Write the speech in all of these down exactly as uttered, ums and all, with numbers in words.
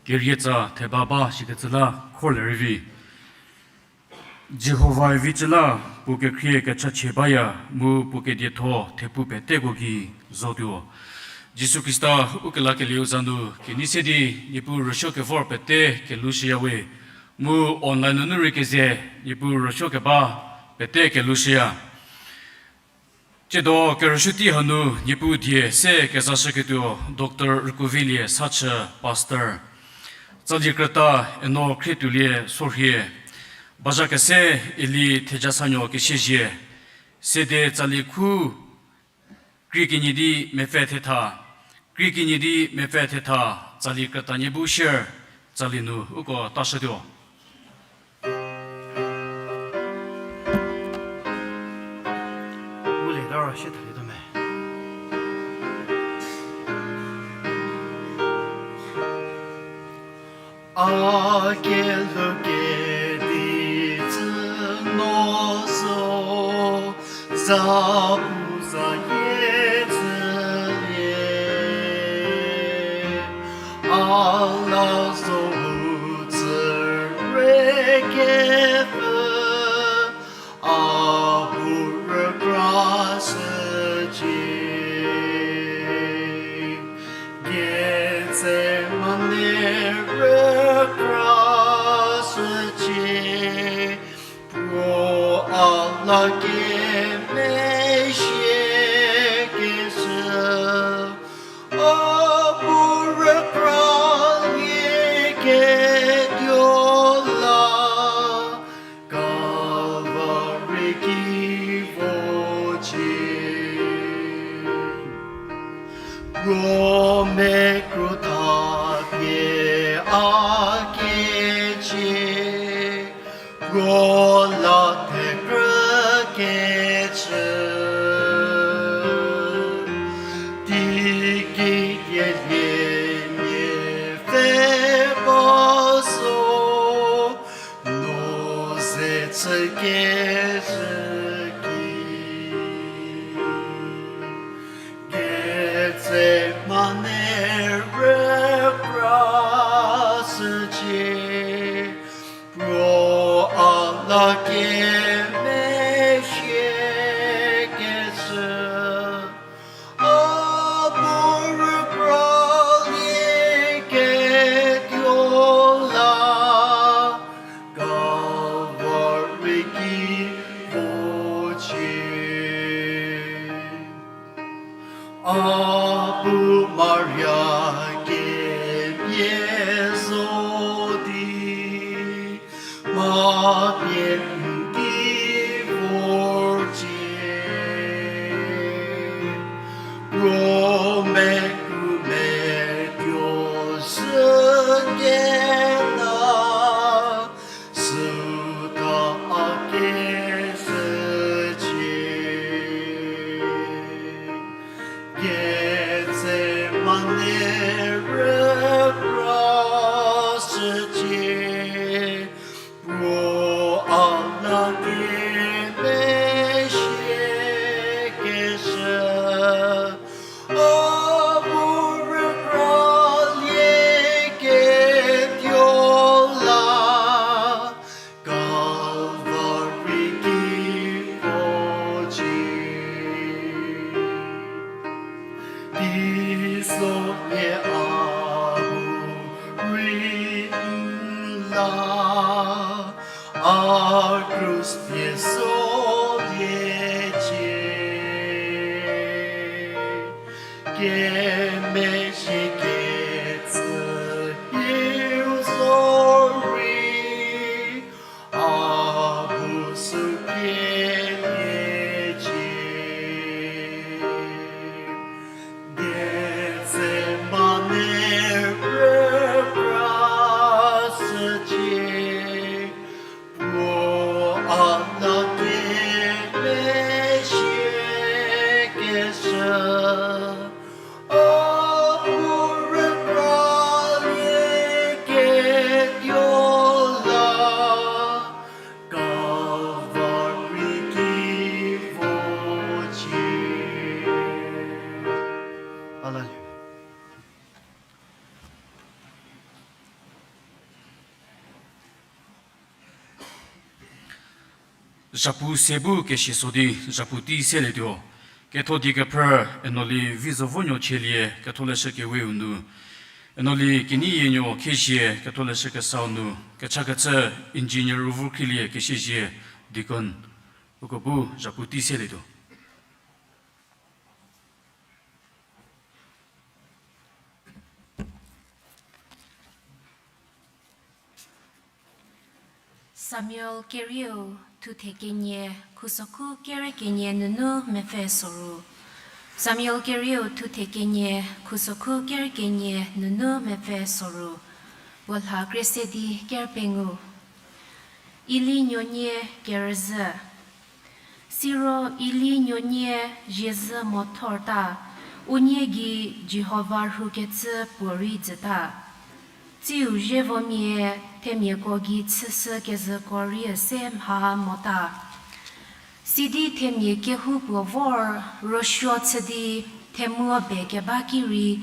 Kerietsa theba ba shikecü la khorlie rei vi. Jihovae vi cü la puo kekhrie kechachie baya, mu puo kedietho thepu peteko gei zotuo. Jisu Khrista ukelakelieu za nu kenei se di Niepuu rüsuo kevor pete kelhoushüya we, mu online nunu rei keze Niepuu rüsuo keba pete kelhoushüya. Tsiedo kerüsuo tei hanu Niepuu die se kezashüketuo Doctor Rükuovilie Sachü, Pastor, tsali krüta Eno Khrietuolie Sorhie, bazha kese Eli Thejasanuo Kesiezie, sede tsali khu krie kenie di mepfü thetha, krie kenie di mepfü thetha, tsali krüta nie bu shier, tsali nu uko tashütuo. Ulie ta ro sie thalietuo me. A kelhou kedi tsü no zo, za pu za yie tsülie. A la zo hu tsü rei kepfü, a bu rükra shücie. Getsemane rükra shücie, puo a la kemezhiekeshü, a bu rükra lieketuo la, Kalvari ki vocie. Puo mekru thapie a kecie, puo la thekrü kecü. Teiki kielie nie pfhe ba zo, no ze chü kezhü ki. Getsemane rükra shücie, puo a la kemezhiekeshü, a bu rükra lieketuo la, Kalvari ki vocie. A bu Maria kemhie zo di, mha pie n ki vorcie. Puo mekru metuo shüketa, süta a kezhücie. Getsemane rükra shücie, puo a la kemezhiekeshü, a bu rükra lieketuo la, Kalvari ki vocie. Teisonhie a bu rei n la, a krus pie soliecie. Kemezhiekecü hieu zorei, a bu sü pieliecie. Getsemane rükra shücie, puo a la Zhapu se bu kesie so di, zhapu tei selietuo. Ketho die kephrü, Enoli Vizovonuo Chielie, Ketholeshü Keweu nu. Enoli Keneinuo Khiezie, Ketholeshü Kesau nu. Kechakecü, Engineer Ruvukhrilie Kesiezie, Deacon. Uko bu zhapu tei selietuo. Samuel kerieu thuthe kenie, khusokhu kere kenie nunu mepfü soru. Samuel kerieu thuthe kenie, khusokhu kere kenie nunu mepfü soru. Puo lha krie se di ker pengou. Eli nuonie kerüzhü. Siro Eli nuonie ziezhü mo thorta, unie gei Jihova rhukecü puorei jüta. Tsiu zievomia themiako gei chüshü kezhüko rei üse mha mota. Sidi themia kehoupuo vor rüsuo chü di themuo be keba ki rei,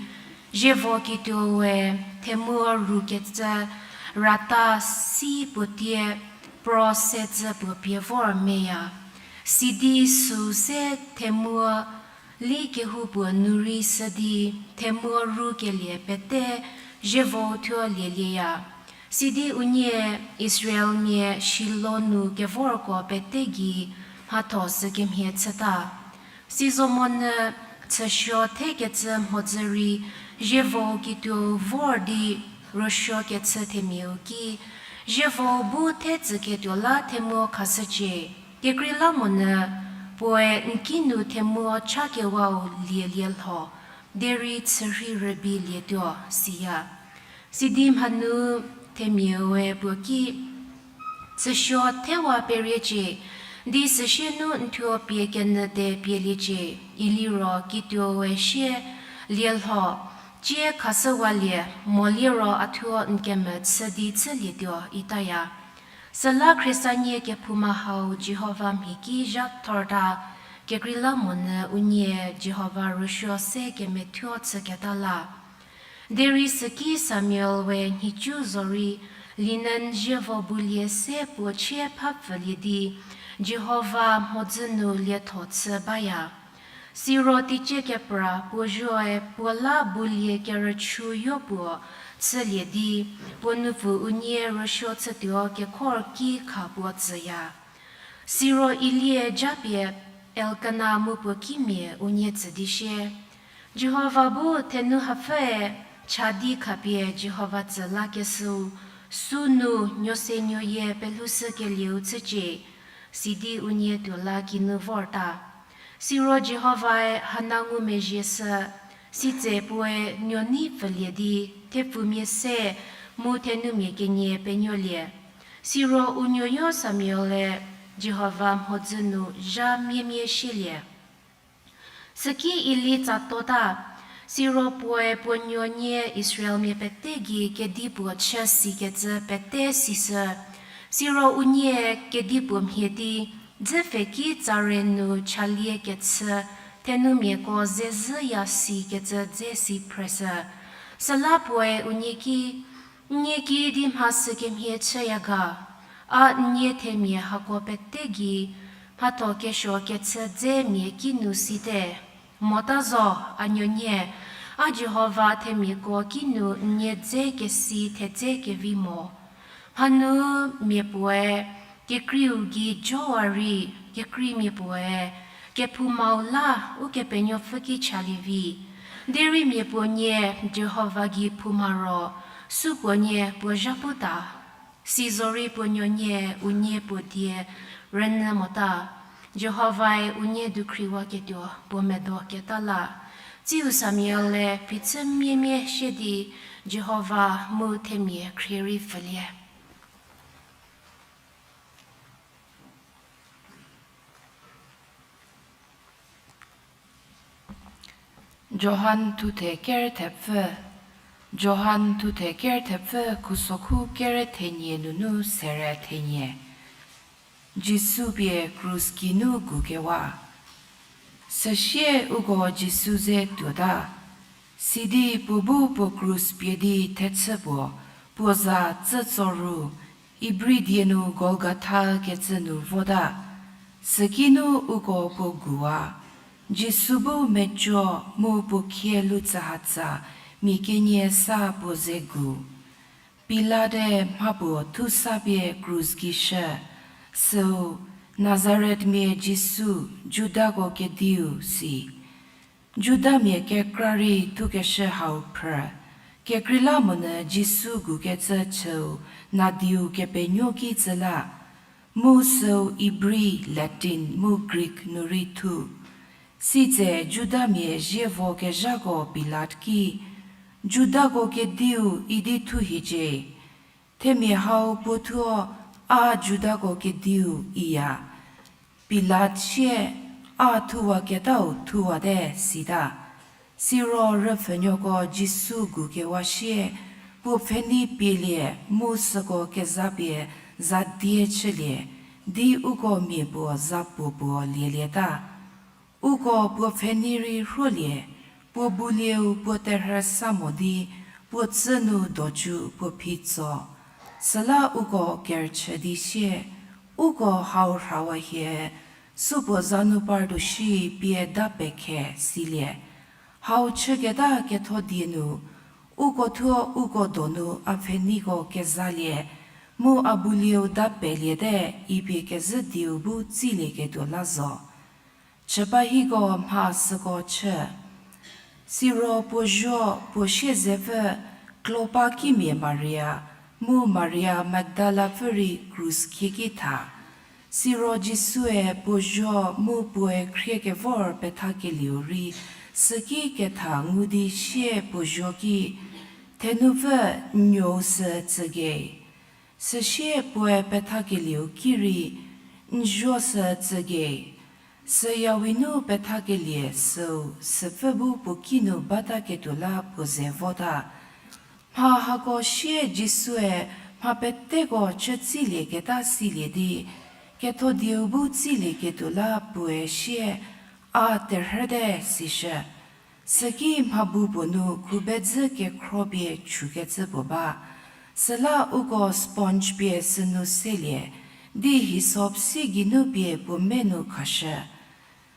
zievo kituoe themuo rukecü rata si puo tie pro se cü puo pie vor meya. Sidi süu se themuo li kehoupuo nu rei shü di themuo rukelie pete zievo thuo lielieya. Sidi unie Israelmia Shilo nu kevorko pete gei mhatho sükemhie chüta. Sizomonyü chüsuo thekecü mhodzü rei zievo kituou vor di rüsuo kechü themiau ki, zievo bu the tsüketuo la themuo khashücie. Kekreilamonyü puoe n kinu themuo chakewau lielie lho, derei chürhei rübei lietuo, siya. Sidi mhanu themiaue puo ki, chüsuo thewa periecie, di süsie nu n thuo pie kenyü te pieliecie, iliro kituoe sie, lie lho, cie khashüwalie, moliro a thuo n kemechü di chülietuo itaya. Süla khriesanie kephouma hau Jihova mhi ki zha thorta, kekreilamonyü unie Jihova rüsuo se kemethuo chüketa la. Derei süki Samuel we nhicu zorei linen zievo bulie se puo chie phapfülie di, Jihova mhodzü nu lietho chü baya. Siro teicie kepra puo zuoe puo la bulie kerüchü yopuo chülie di, puo nupfu unie rüsuo chütuo kekhor ki kha puo tsüya. Siro Elie japie Elkana mu puo kimia unie tsü di sie, Jihova bu thenu hapfüe cha di khapie Jihova tsü lakeshüu, sünu nuosenuoyie pelhoushükelieu chücie, sidi unie tuo la kinu vorta. Siro Jihovae hana ngumezhie shü, sitse puoe nuo nei pfülie di, thepfumia se mu thenumia kenie penuolie. Siro u nuoyo Samuel-e Jihova mhodzü nu zha miemie shielie. Süki Eli tsatota, siro puoe puo nuonie Israelmia pete gei kedipuo chü sikecü pete sishü. Siro unie kedipuo mhie di, dzüpfheki tsare nu chalie kechü thenumiako zezhüya sikecü dze si phreshü. Süla puoe unie ki, N nie kiüdi mha sükemhie chüya ga? A n nie themia hako pete gei mhatho kesuo kechü dze mia kinu site. Mota zo, a nuonie, a Jihova themiako kinu n nie dze kesi thedze kevi mo. Mhanu mia puoe kekreiu gei jowa rei, kekreimia puoe kephoumau la Ukepenuopfü ki chalie vi. Derei mia puo nie Jihova gei phouma ro, supuo nie puo zhaputa. Sizorei puo nuonie unie puo die rünyü mota. Jihovae unie dukhriwaketuo puo medo keta la. Tsiu Samuel-e phichü miemie shie di Jihova mu themia khrie rei pfülie. Johan thuthe ker thepfü. Johan thuthe ker thepfü khusokhu kere thenie nunu sere thenie. Jisu pie krus kinu gukewa. Süsie uko Jisu ze tuota. Sidi puo bu puo krus pie di thechü puo, puo za tsütso ru, Ibri die nu Golgotha kecü nu vota. Süki nu uko puo guwa, Jisu bu mejo mu puo khie lutsahatsa mia kenie sa puo ze gu. Pilate mha puo thu sa pie krus gei shü, süu, Nazaretmia Jisu, Judako Kediu, si. Judamia kekra rei thukeshü hau phrü, kekreilamonyü Jisu gukecü chüu nadiu kepenuo ki tsü la, mu süu Ibri, Latin mu Greek nu rei thu. Sitse Judamia zievo kezhako Pilat ki, Judako Kediu idi thu hiecie. Themia hau puo thuo, A Judako Kediu, iya. Pilat sie, A thuwaketau thuwate, sita. Siro rüpfhünuoko Jisu gukewa sie, puo pfhenei pielie mu süko keza pie za die chülie, di uko mia puo za puo puo lielieta. Uko puo pfhenei rei rhuolie, puo bulieu puo terhü sa mo di, puo tsü nu docu puo phi tso. Süla uko kerüchü di sie, Uko hau rhawa hie, supuo za nu partuo shi pie da pekhe, silie. Hau chüketa ketho die nu, uko thuo uko donu a pfheneiko kezalie, mu a bulieu da peliete, ipie kezhü dieu bu tsilieketuo la zo. Chüpa hieko mha süko chü. Siro puo zuo puo siezepfü Klopa kimia Maria, mu Maria Magdalapfü rei krus khieki tha. Siro Jisue puo zuo mu puoe khrie kevor pethakelieu rei süki ketha ngu di sie puo zuo ki, Thenupfü, n nuou sü tsügei. Süsie puoe pethakelieu ki rei, N zuo sü tsügei. Süyawi nu pethakelie süu süpfü bu puo kinu bataketuo la puo ze vota. Mha hako sie Jisue mha peteko chü tsilieketa silie di, ketho dieu bu tsilieketuo la puoe sie, A terhüte, sishü. Süki mha bu puo nu khubedzü kekhro pie chükecü puo ba. Süla uko sponge pie sünu selie, di hyssop si geinu pie puo me nu khashü.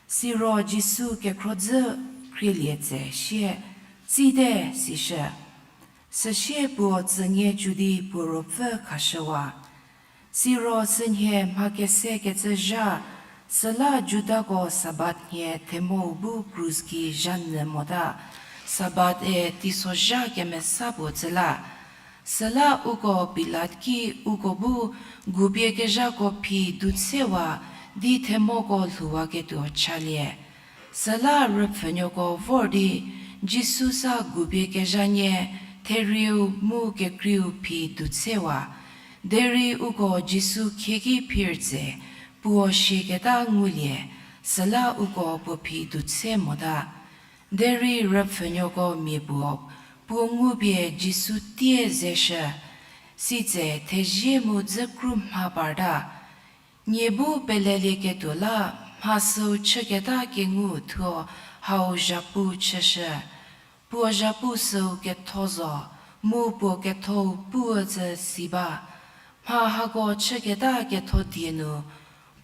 Siro Jisu kekhrodzü khrielie tse sie, Tsite, sishü. Süsie puo tsüngie cü di puo ruopfü khashüwa. Siro sünhie mha kese kecü zha, süla Judako Sabat nhie themou bu krus gei zha nyü mota, Sabat-e teisozha kemesa puo tsü la. Süla uko Pilat ki uko bu gupie kezhako phi dutshewa di themoko lhouwaketuo chalie. Süla rüpfhünuoko vor di, Jisu sa gupie kezha nie, therieu mu kekreiu phi dutshewa. Derei uko Jisu khieki phir tse, puo siaketa ngulie, süla uko puo phi dutshe mota. Derei rüpfhünuoko mia puo, puo ngupie Jisu tie zeshü, sitse thezie mu dzü kru mha parta. Nie bu pelelieketuo la, mha süu chüketa kengu thuo hau zhapu chüshü. Puo zhapu süu ketho zo, mu puo kethou puo tsü si ba. Mha hako chüketa ketho die nu,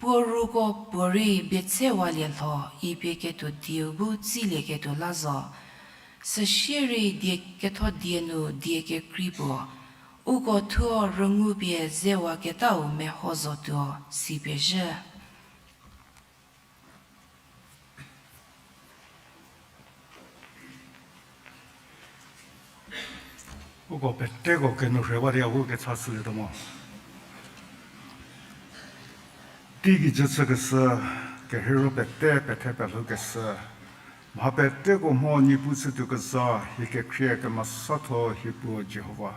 puo ruko puorei bietsewalie lho ipie ketuo dieu bu tsilieketuo la zo. Süsie rei die ketho die nu die kekrei puo, uko thuo rüngupie zewaketau meho zotuo, sipie zhü. Uko peteko kenourhewa di a bu kecha shülietuo mo. Teigei jü chükeshü, kerheiro pete pethe pelhoukeshü, mha peteko mho niepu chütuo kezha, hie kekhrie kemesatho hie puo Jihova.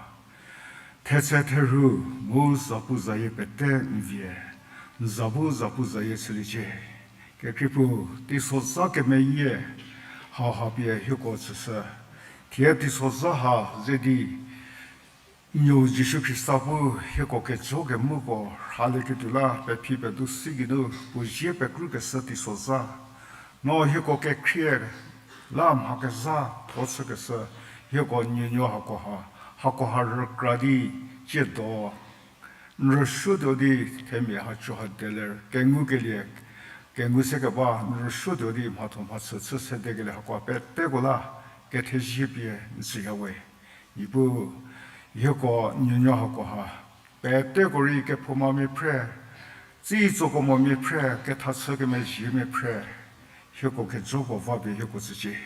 Thetse therhu mu zapuzayie pete n vie, n za bu zapuzayie chüliecie. Kekhrie puo, teisozha kemeyie hauha pie hieko tsüshü. Thie teisozha ha ze di, Nuou Jisu Khrista bu hieko kejo kemuko rhalieketuo la pephi pedu si geinu puo zie pekrükeshü teisozha. No hieko kekhrie la mha kezhatho chükeshü, hieko nuonuo hakoha, hakoha rükra di, tsiedo n rüsuotuo di themia haco ha deler kengukelie Kengu se keba n rüsuotuo di mhatho mhachü chü sedekelie hakoha peteko la kethezie pie n tsüya we. Niepuu, hieko nuonuo hakoha peteko rei kephoumamia phre, tsitso kemomia phre, kethachü kemezhiemia phre, hieko kejo puo va pie hieko tsücie.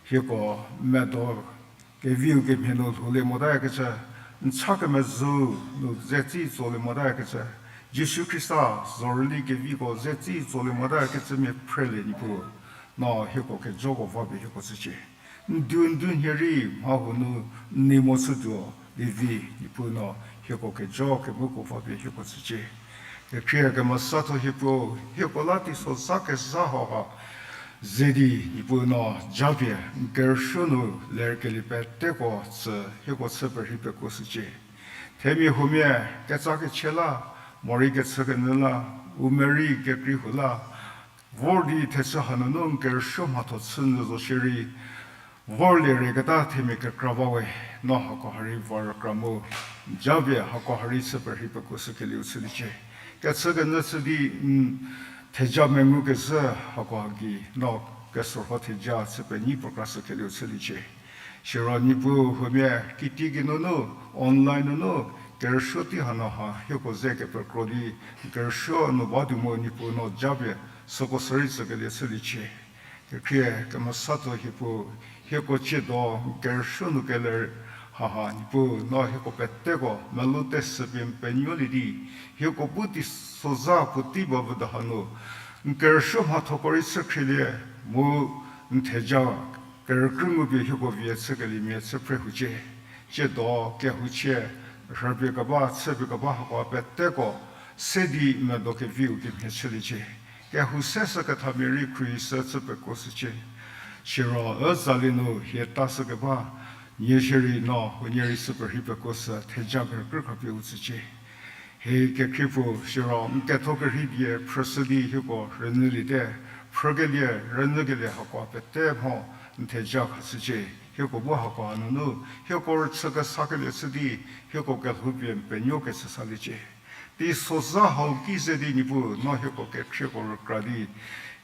Hieko medo keviu kemhie nu lhoulie motayakecü, n cha kemezhüu nu ze tsitsolie motayakecü, Jisu Khrista zorüli keviko ze tsitsolie motayakecümia phrelie Niepuu, no hieko kejoko va pie hieko tsücie. N du n du nhie rei mha huo nu n nei mo chütuo di vi Niepuu no hieko kejo kemuko va pie hieko tsücie. Kekhrie kemesatho hiepuu, hieko la teisozha kezha hauha ze di Niepuu no japie n kerüsuo nu lerkelie peteko tsü hieko chü perhei pekuo shücie. Themia huomia ketsa kechie la, morei kechükenyü la, u merei kekrei huo la, vor di thechü hanunu n kerüsuo mhatho chü nyü zo shierei, vorlie reketa themia kekra ba we, no hakoha rei va rükra mu, japie hakoha rei chü perhei pekuo shükelieu chüliecie. Kechükenyü chü di n theja mengu kezhü hakoha gei no kesorho theja chü penyi puo kra shükelieu chüliecie. Siro Niepuu huomia kitiekinu nu, online nunu, kerüsuo tei hanu ha hieko ze kepekro di, kerüsuo nu ba tuo mu Niepuu no japie süko sürei tsükelie chüliecie. Kekhrie kemesatho hiepuu, hieko tsiedo n kerüsuo nu keler haha Niepuu no hieko peteko melou tesü pie n penuolie di, hieko bu teisozha puotei ba vü da hanu n kerüsuo mhathoko rei chükhrielie mu n theja kerükrü ngu pie hieko vie chükeliemia chü phre hucie. Tsiedo kehouchie rhüpie keba, chüpie keba hakoha peteko se di medo keviu kemhie chüliecie. Kehou se sü kethamia rei khruohi sü chü pekuo shücie. Siro üzalie nu hie ta shü keba, nie shierei no huonie rei chü perhei pekuo shü theja kerükrü khapie u tsücie. Hie kekhrie puo siro n ketho kerhei die phrüshü di hieko rünyüliete, phrükelie rünyükelie hakoha pete mho n theja khashücie. Hieko bu hakoha nunu hieko rüchü kesakelie chü di hieko kelhoupie n penuo kechü saliecie. Teisozha hau ki ze di Niepuu no hieko kekhrieko rükra di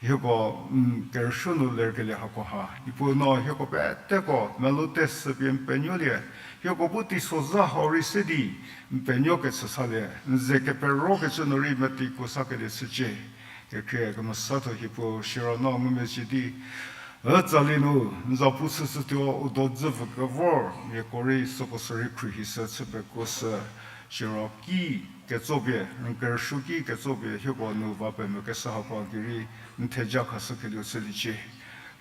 hieko n kerüsuo nu lerkelie hakoha Niepuu no hieko peteko melou tesü pie n penuolie, hieko bu teisozha hau rei se di n penuo kechü salie, n ze keperokecü nu rei metei kuo sakelie chücie. Kekhrie kemesatho hiepuu siro no ngumezhie di üzalie nu n zapu chüshütuo u dodzü vü kevor miako rei süko sürei khruohi sü chü pekuo shü, siro ki ketso pie, n kerüsuo ki ketso pie hieko nu va pemvü keshü hakoha gei rei n theja khashükelieu chüliecie.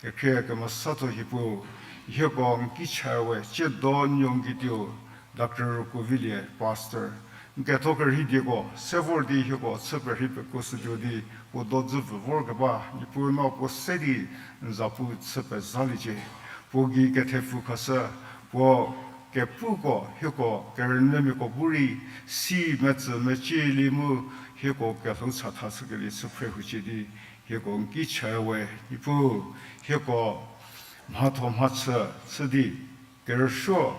Kekhrie kemesatho hiepuu, hieko n ki cha we tsiedo nuo n kituo Doctor Rükuovilie, Pastor, n ketho kerhei dieko se vor di hieko chü perhei pekuo shütuo di puo dodzü vü vorkeba Niepuu no puo se di n zapu chü pezaliecie. Puo gei kethepfu khashü, puo kepuko hieko kerünyümiako bu rei si metsü mecielie mu hieko kelhou chatha shükelie chü phre hucie di hieko n ki cha we Niepuu, hieko mhatho mhachü chü di kerüsuo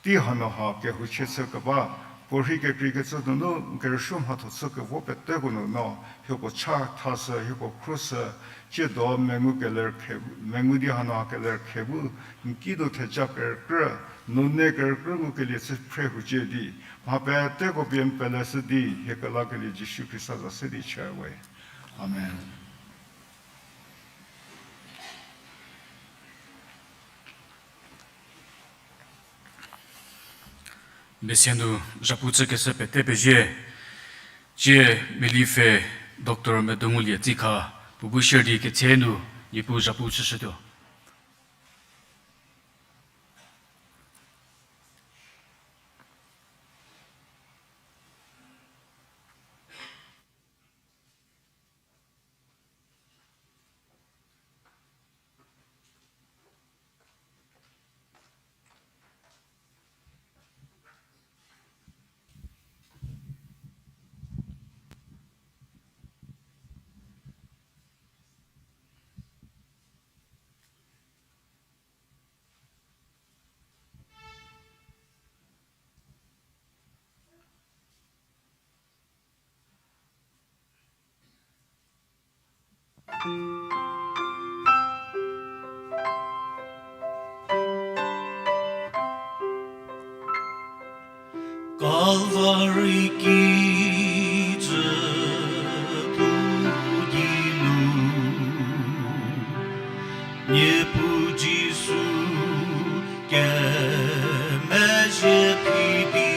tei hanu ha kehouchie chü keba, puorhei kekreikecü nunu n kerüsuo mhatho chü kevo peteko nu no hieko chathashü, hieko khruoshü, tsiedo mengu keler khe, mengu di hanu ha keler khe bu n ki nu theja kerükrü, nune kerükrü ngukelie chü phre hucie di mha peteko pie n peleshü di hie kelakelie Jisu Khrista za se di cha we. Amen. Mese nu zhapu chükeshü pete pezie, tsie Melife Doctor Medongulie Tsikha, puo bu share di ketse nu Niepuu zhapu chüshütuo. Kalvari kijü pu di nu, Niepuu Jisu kemezhie phi di,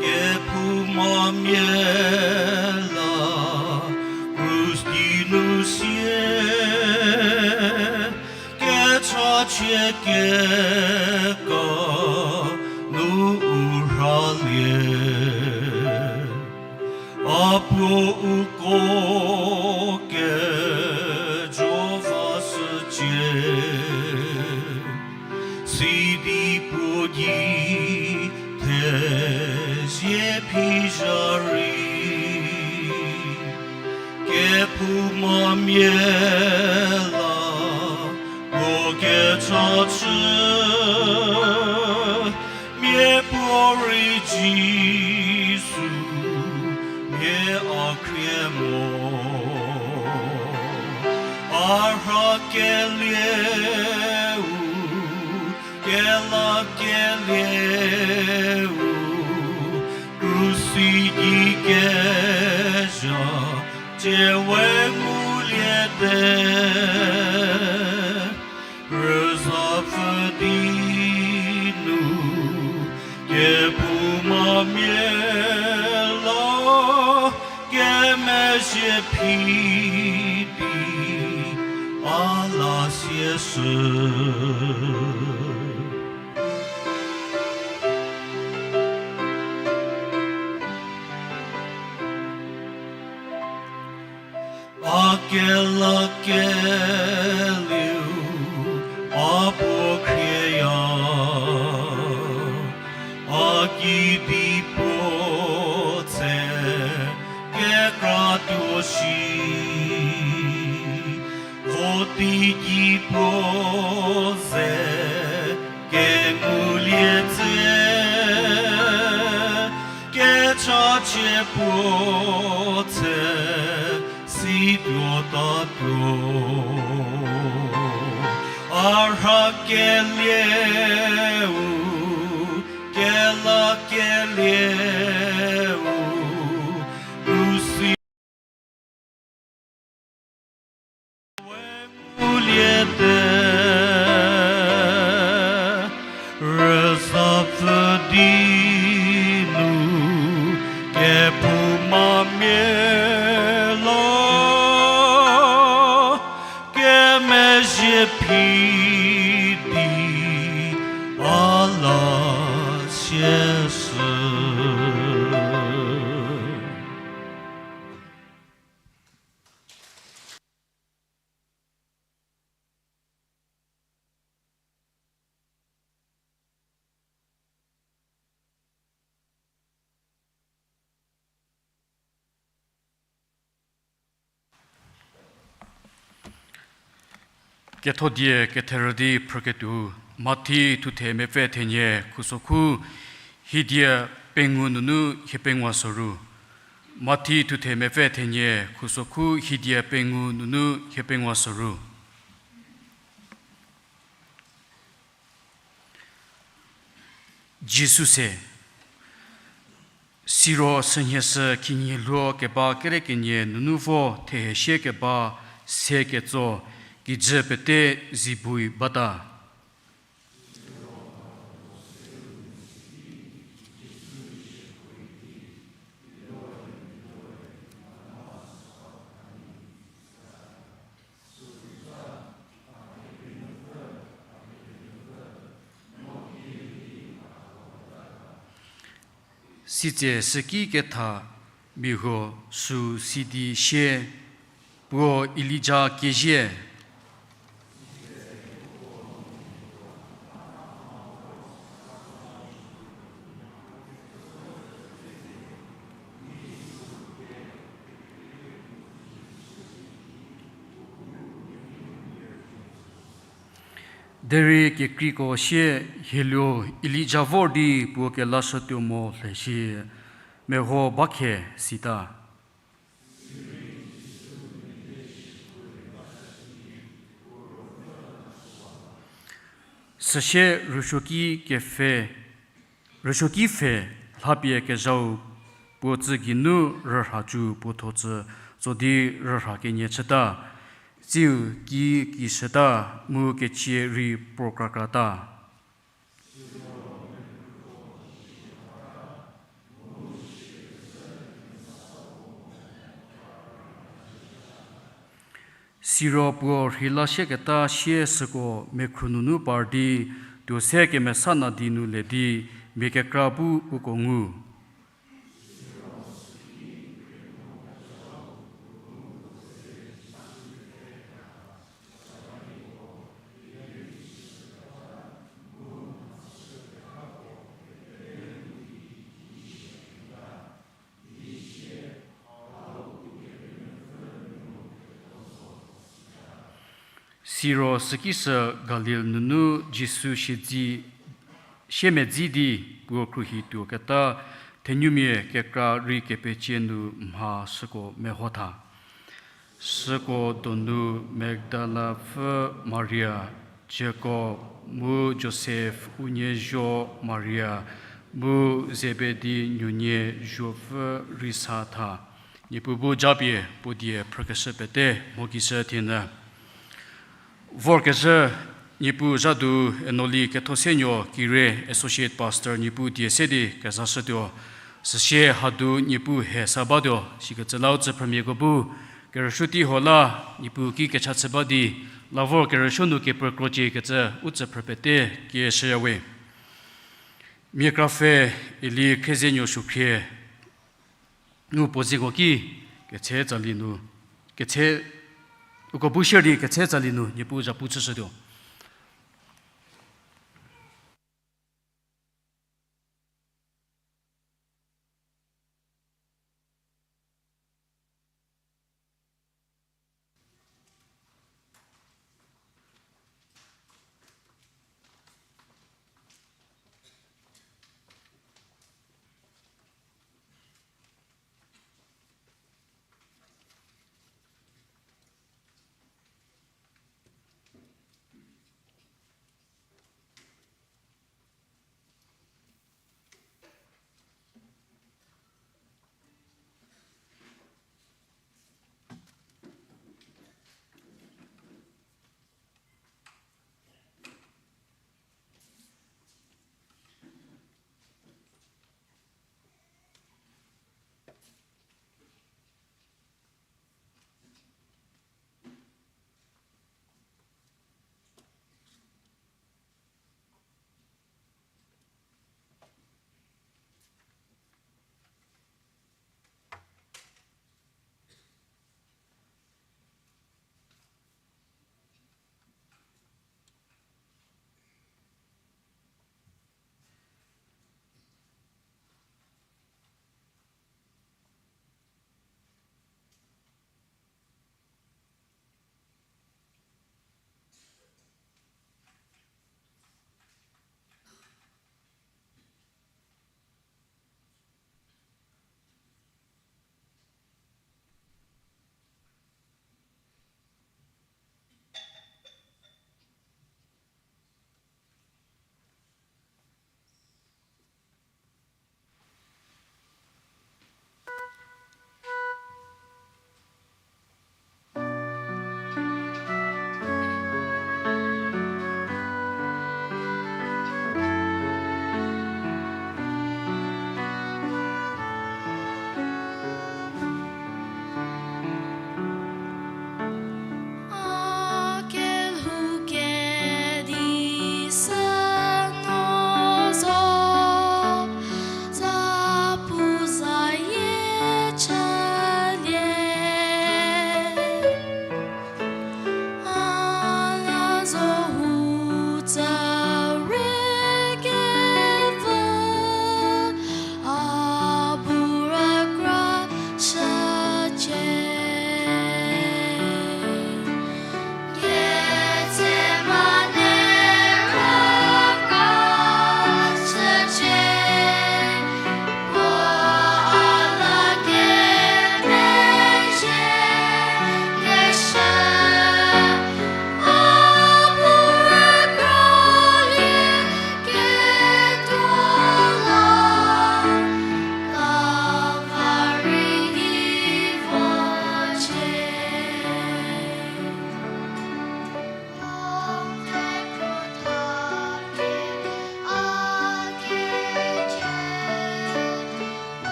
kephoumamia la krus di nu sie, kechachie keka nu u rhalie. A puo uko kejo va shücie, sidi puo gei thezie phi zha rei, kephoumamia la puo kechachü, miapuo rei Jisu mia a khrie mo. A rhakelieu, kelakelieu, krus si gei kezha tsie we nguliete. Rüzapfü di nu kephoumamia la kemezhie phi di a la sieshü. A kelakelieu, a puo khrieya, a kedipuo tse kekratuo shi, vo teigei puo ze kengulie tse, kechachie puo tse si tuotatuo. A rhakelieu, kelakelieu, u si nguliete. Rüzapfü di nu kephoumamia la kemezhie phi di a la sieshü. Kethodie ketherü di phrüketuo, Mathi thuthe mepfü thenie khusokhu hiedie pengou nunu hiepengou soru. Mathi thuthe mepfü thenie khusokhu hiedie pengou nunu hiepengou soru. Jisu se, siro sünhie sü khinhie lho keba kere kenie nunu vo thehesie keba se ketso kijü pete zibui bata. Sitse süki ketha mia huo süu sidi sie, puo Elija kezie. Derei kekreiko sie, hieluo Elija vor di puo kelashütuo mo lhe shie, meho ba khe sita. Süsie rüsuoki kefe, rüsuoki pfhe lhapie kezhau puo tsü geinu rürha cü puo tho tsü tso di rürha kenie chüta, tsiu ki kishüta, mu kecie rei prokrakrata. Siro puo rheilasieketa sie süko mekhru nunu par di, tuo se kemesa nadi nu le di, mia kekra bu uko ngu. Siro süki sü Galil nunu Jisu siedzi, siemedzi di puo khruohi tuoketa thenumia kekra rei kepecie nu mha süko meho tha. Süko donu Magdala pfü Maria, Jakob mu Josef unie zuo Maria, mu Zebedi nuonie zuopfü rei sa tha. Niepuu bu japie puo die phrükeshü pete mhokishü thienyü. Vorkezhü Niepuu zhadu Enoli Kethosenuo Kire Associate Pastor Niepuu die se di kezashütuo. Süsie hadu Niepuu he sa batuo, sikecü la u tsüphrümiako bu kerüsuo tei ho la Niepuu ki kecha chü ba di, la vor kerüsuo nu kepekro ciekecü u tsüphrü pete kieshüyawe. Mia krapfhe Eli Khriezenuo Suokhrie nu puo zeko ki ketse tsali nu, ketse, uko bu share di ketse tsali nu Niepuu zhapu chüshütuo.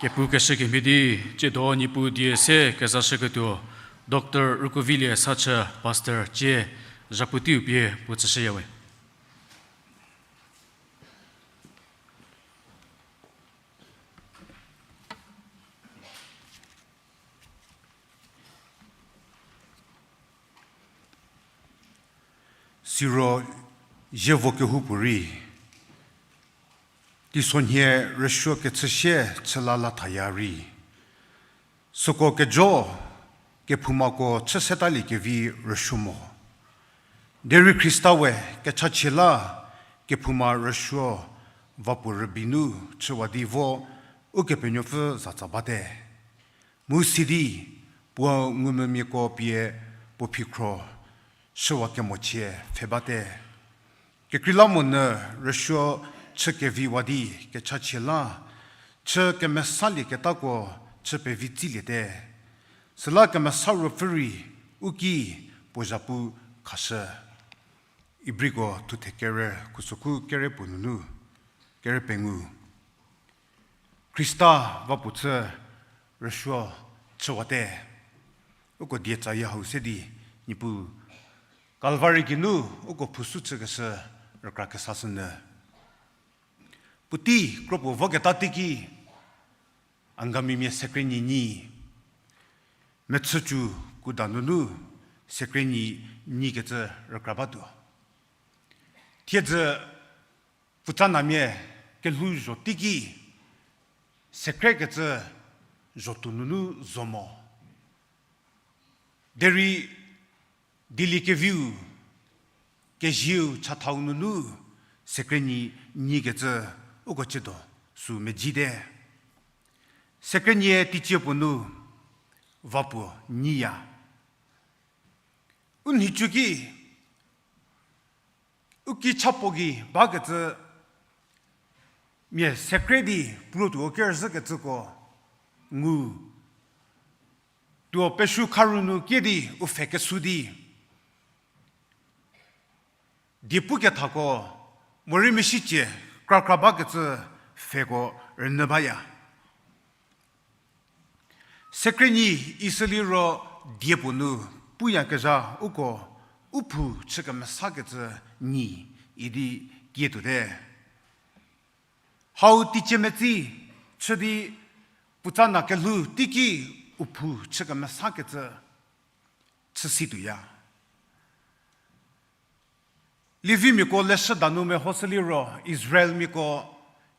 Kepu keshü kemhie di, tsiedo Niepuu die se kezashüketuo, Doctor Rükuovilie Sachü, Pastor cie, zhapu teiu pie puo tsüshüyawe. Siro zievo kehoupuorei, teisonhie rüsuo kechü sie chü la la thaya rei, süko kejo kephoumako chü setalie kevi rüsuo mo. Derei Khrista we kechachie la kephouma rüsuo va puo rübei nu chüwa di vo Ukepenuopfü zatsa bate. Mu sidi puo ngumvümiako pie puo phikhro shüwa kemochie pfhe bate. Kekreilamonyü rüsuo chü keviwa di kechachie la chü kemesalieketako chü pevi tsiliete. Süla Kemesa Ruopfü rei u ki puo zhapu khashü. Ibriko thuthe kere, khusokhu kere puo nunu, kere pengou. Khrista va puo chü rüsuo chüwate. Uko dietsayie hau se di, Niepuu Kalvari geinu uko phusu chükeshü rükra kesashünyü. Puotei kro puo voketa teiki, Angamimia sekrei nyi nyi, mechücü kuda nunu sekrei nyi nyikecü rükra batuo. Thiedzü putsanamia kelhou zho teiki, sekreikecü zhotuo nunu zo mo. Derei dieliekeviu, kezieu chathau nunu sekrei nyi nyikecü uko ciedo sü medzite. Sekrei nyie teicie puo nu va puo nyiya. U nhicu ki, u ki chapuo gei bakecü mia sekrei di puo tuo kerüzhükecüko ngu. Tuo pesu kharu nu kie di u pfhe kesu di, die pukethako, morei mesicie krakra bakecü pfheko rünyü baya. Sekrei nyi isü liro die puo nu puyakezha uko u phou chü kemesakecü nyi idi kie tuote. Hau teicie metsi chü di putsana kelhou teiki u phou chü kemesakecü chü si tuoya. Levimiako leshüda nu mehoshü liro Israelmiako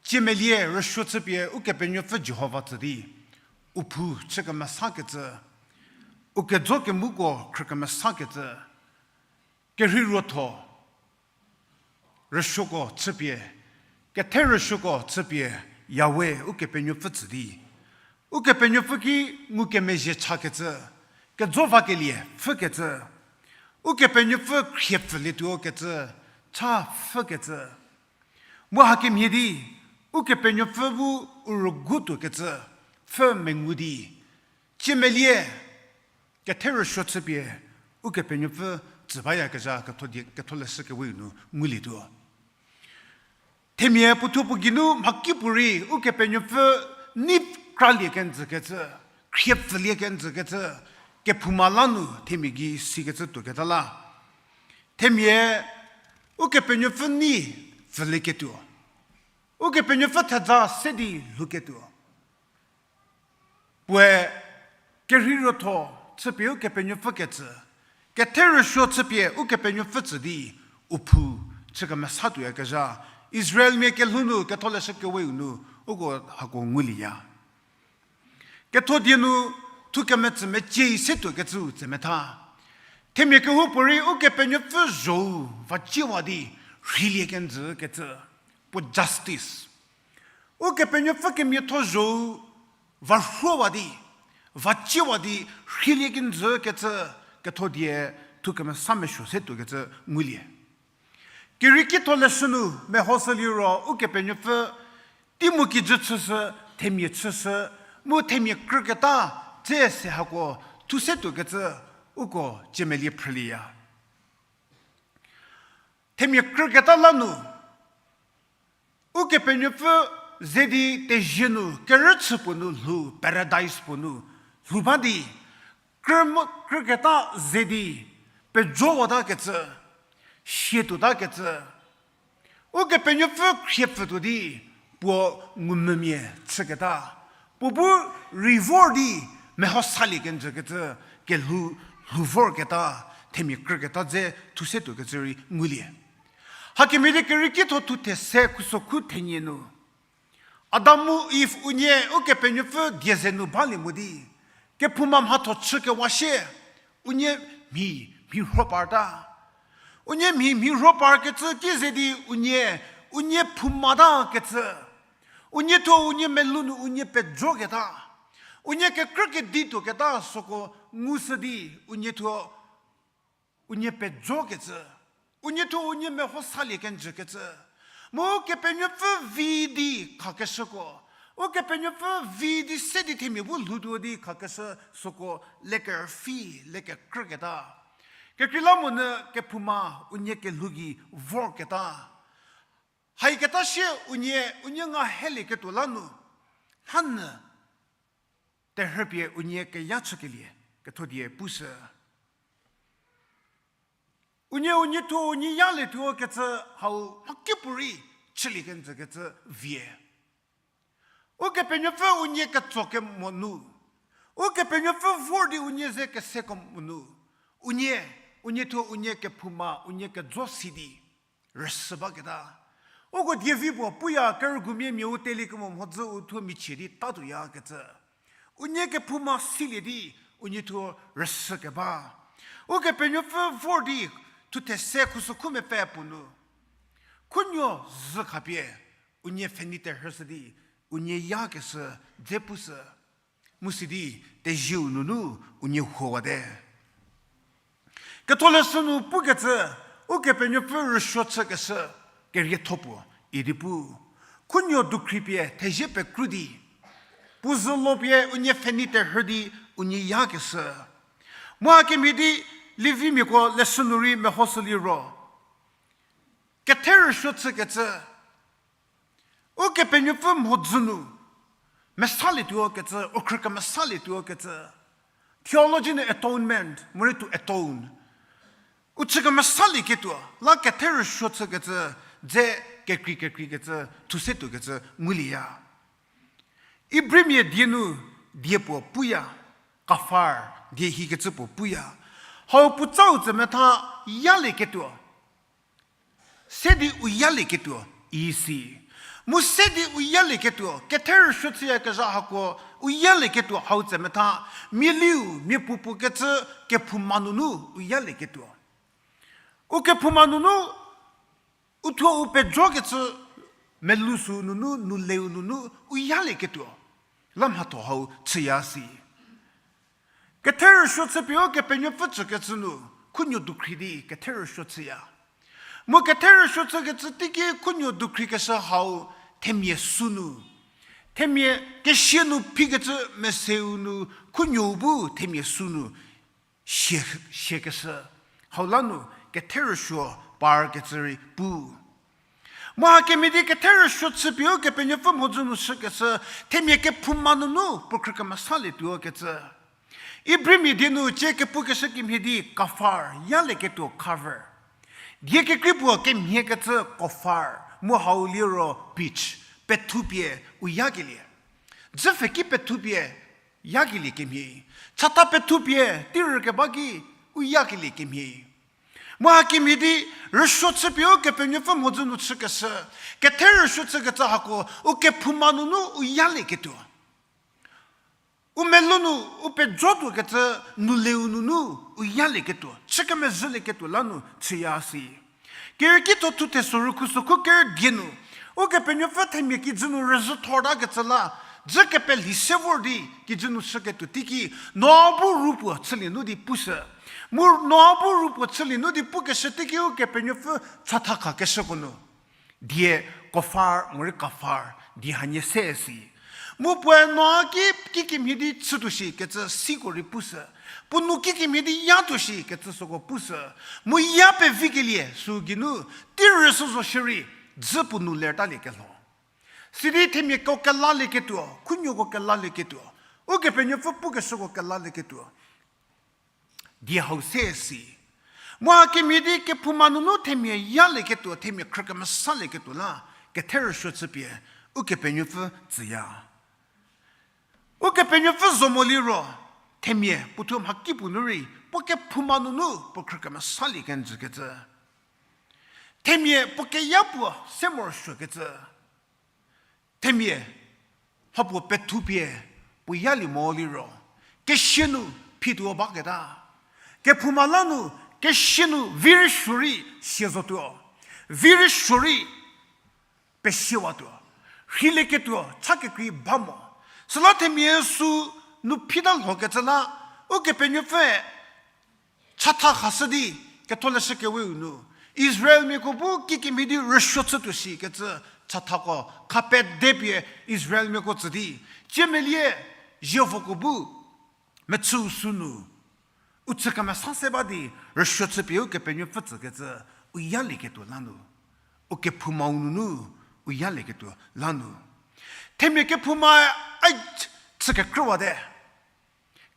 ciemelie rüsuo chüpie Ukepenuopfü Jihova tsü di u phou chü kemesakecü, u kejo kemuko khrü kemesakecü, kerhei ruotho rüsuoko chüpie, kethe rüsuoko chüpie, Yahweh Ukepenuopfü tsü di Ukepenuopfü ki ngukemezhie chakecü, kejo vakelie pfhükecü, Ukepenuopfü khrie pfülietuo kecü cha pfhükecü, mu hakemhie di Ukepenuopfü bu u rügu tuokecü pfhü mengu di, ciemelie kethe rüsuo chüpie Ukepenuopfü tsü bayakezha ketho die, ketholeshü kewe nu ngulietuo. Themia puothuo puo geinu mhakipuorei Ukepenuopfü nei kralie kenjükecü, khrie pfülie kenjükecü, kephouma la nu themia gei sikecü tuoketa la. Themia Ukepenuopfü nei pfülieketuo, Ukepenuopfü theza se di lhouketuo. Puoe kerhei ruotho chüpie Ukepenuopfü ketsü, kethe rüsuo chüpie Ukepenuopfü tsü di u phou chü kemesa tuoyakezha, Israelmia kelhou nu ketholeshü keweu nu uko hako ngulieya. Ketho die nu thu kemetsü mecie se tuokecüu tsemetha. Themia kehoupuorei Ukepenuopfü zhou va ciewa di rheilie kenjükecü, puo justice. Ukepenuopfü kemiatho zhou va rhuowa di, va ciewa di rheilie kenjükecü, ketho die thu kemesa mesuo se tuokecü ngulie. Kerieki tholeshü nu mehoshü liro Ukepenuopfü tei mu kijü chüshü, themia chüshü, mu themia krüketa dze se hako thu se tuokecü uko ciemelie phrülieya. Themia krüketa la nu Ukepenuopfü ze di tezie nu, kerüchü puo nu lhou, paradise puo nu lhou ba di, krü mo-, krüketa ze di, pejowatakecü, sie tuotakecü, Ukepenuopfü khriepfütuo di puo ngumvümia chüketa, puo bu rei vor di meho salie kenjükecü, kelhou, lhou vorketa, themia krüketa dze thuse tuokecü rei ngulie. Hakemhie di Kerieki thuo thuthe se khusokhu thenie nu, Adam mu Iv unie Ukepenuopfü die ze nu balie mo di, kephouma mhatho chükewa sie, unie mhi, mhi rho parta. Unie mhi, mhi rho parkecü ki ze di unie, unie phoumata kecü. Unie thuo unie melou nu unie pejoketa. Unie kekrü kedi tuoketa süko ngushü di unie thuo unie pejokecü. Unie thuo unie meho salie kenjükecü. Mu Kepenuopfü vi di khakeshüko. Ukepenuopfü vi di se di themia bu lhoutuo di khakeshü süko lekerüpfü, lekekrüketa. Kekreilamonyü kephouma unie kelhou gei vorketa. Haiketa sie unie, unie nga helieketuo la nu, hanyü terhüpie unie keya chükelie, kethodie pushü. Unie, unie thuo unie yalietuo kecü hau mhakipuorei chülie kenjükecü vie. Ukepenuopfü unie ketso kemo nu, Ukepenuopfü vor di unie ze kese kemo nu, unie, unie thuo unie kephouma, unie kejo si di rüsü baketa. Uko dievi puo puya kerügumia mia u teliekemo mhodzü u thuo michie di tatuoyakecü. Unie kephouma silie di, unie thuo rüsü keba. Ukepenuopfü vor di thuthe se khusokhu mepfü puo nu, khunuo zhü khapie, unie pfhenei terhü shü di, unie yakeshü dze pushü. Mu sidi, tezieu nunu unie huowate. Ketholeshü nu pukecü, Ukepenuopfü rüsuo chükeshü kerietho puo idi pu. Khunuo dukhripie thezie pekru di, puo zhü lopie unie pfhenei terhü di unie yakeshü. Mu hakemhie di Levimiako leshü nu rei mehoshü liro, kethe rüsuo chükecü, Ukepenuopfü mhodzü nu mesalietuo kecü, u khrü kemesalietuo kecü. Theology nu atonement, morei to atone. U chü kemesalieketuo, la kethe rüsuo chükecü, dze kekrei kekreikecü, thuse tuokecü ngulieya. Ibrimia die nu die puo puya, kafar, die hikecü puo puya. Hau puotsau tsemetha yalieketuo. Se di u yalieketuo, isi. Mu se di u yalieketuo, kethe rüsuo chüyakezha hako u yalieketuo hau tsemetha, mialiu, mia puopuo kecü kephouma nunu u yalieketuo. U kephouma nunu, u thuo u pejokecü, melou sü nunu, nouleu nunu, u yalieketuo. La mhatho hau chüya si. Kethe rüsuo chüpie Ukepenuopfü tsükecü nu, khunuo dukhri di kethe rüsuo chüya. Mu kethe rüsuo chükecü teiki khunuo dukhrikeshü hau themia sünu. Themia kesia nu phikecü meseu nu khunuo bu themia sünu sie, siakeshü. Hau la nu kethe rüsuo parkecü rei pu. Mu hakemhie di kethe rüsuo chüpie Ukepenuopfü mhodzü nu shükeshü, themia kephouma nunu puo khrü kemesalietuo kecü. Ibrimia die nu cie kepukeshü kemhie di kafar, yalieketuo cover. Die kekrei puo kemhiekecü kofar, mu hau liro pitch, pethupie u yakelie. Dzüpfheki pethupie yakelie kemhie. Chata pethupie tei rükeba ki u yakelie kemhie. Mu hakemhie di rüsuo chüpie Ukepenuopfü mhodzü nu chükeshü, kethe rüsuo chükecü hako u kephouma nunu u yalieketuo. U melou nu u pejotuokecü nouleu nunu u yalieketuo, chü kemezhülieketuo la nu chüya si. Kerieki thuo thuthe soru khusokhu kerü die nu, Ukepenuopfü themia kijü nu rüzhü thortakecü la, dzü kepelhi se vor di kijü nu shüketuo teiki, Noa bu ru puo chülie nu di pushü. Mu Noa bu ru puo chülie nu di pukeshü teiki Ukepenuopfü chatha khakeshüko nu die kofar, morei kafar, die hanie se si. Mu puoe Noa ki, kikemhie di chütuo shi kecü siko rei pushü. Puo nou kikemhie di yatuo shi kecü süko pushü. Mu ya pevikelie sü geinu, tei rüsü zo shierei, dzü puo nou lertaliekelho. Sidi themiako kelalieketuo, khunuoko kelalieketuo, Ukepenuopfü pukeshüko kelalieketuo die hau se si. Mu hakemhie di kephouma nunu themia yalieketuo, themia khrükemesalieketuo la, kethe rüsuo chüpie, Ukepenuopfü tsüya. Ukepenuopfü zo mo liro, themia puo thuo mhakipuo nu rei, puo kephouma nunu puo khrükemesalie kenjükecü. Themia puo keya puo se morosuokecü. Themia mhapuo pethupie puo yalie mo liro, kesia nu phituo baketa. Kephouma la nu kesia nu viri suorei sia zotuo, viri suorei pesiewatuo, rheilieketuo cha kekrei ba mo. Süla themia sü nu phita lhokecü la, Ukepenuopfüe chatha khashü di, Ketholeshü Keweu nu, Israelmiako bu kikemhie di rüsuo chütuo shikecü chathako khapedepie Israelmiako tsü di, ciemelie zievoko bu mechüu sünu u chü kemesa se ba di rüsuo chüpie Ukepenuopfü tsükecü u yalieketuo la nu, u kephoumau nunu u yalieketuo la nu. Themia kephouma ai chü kekrüwate,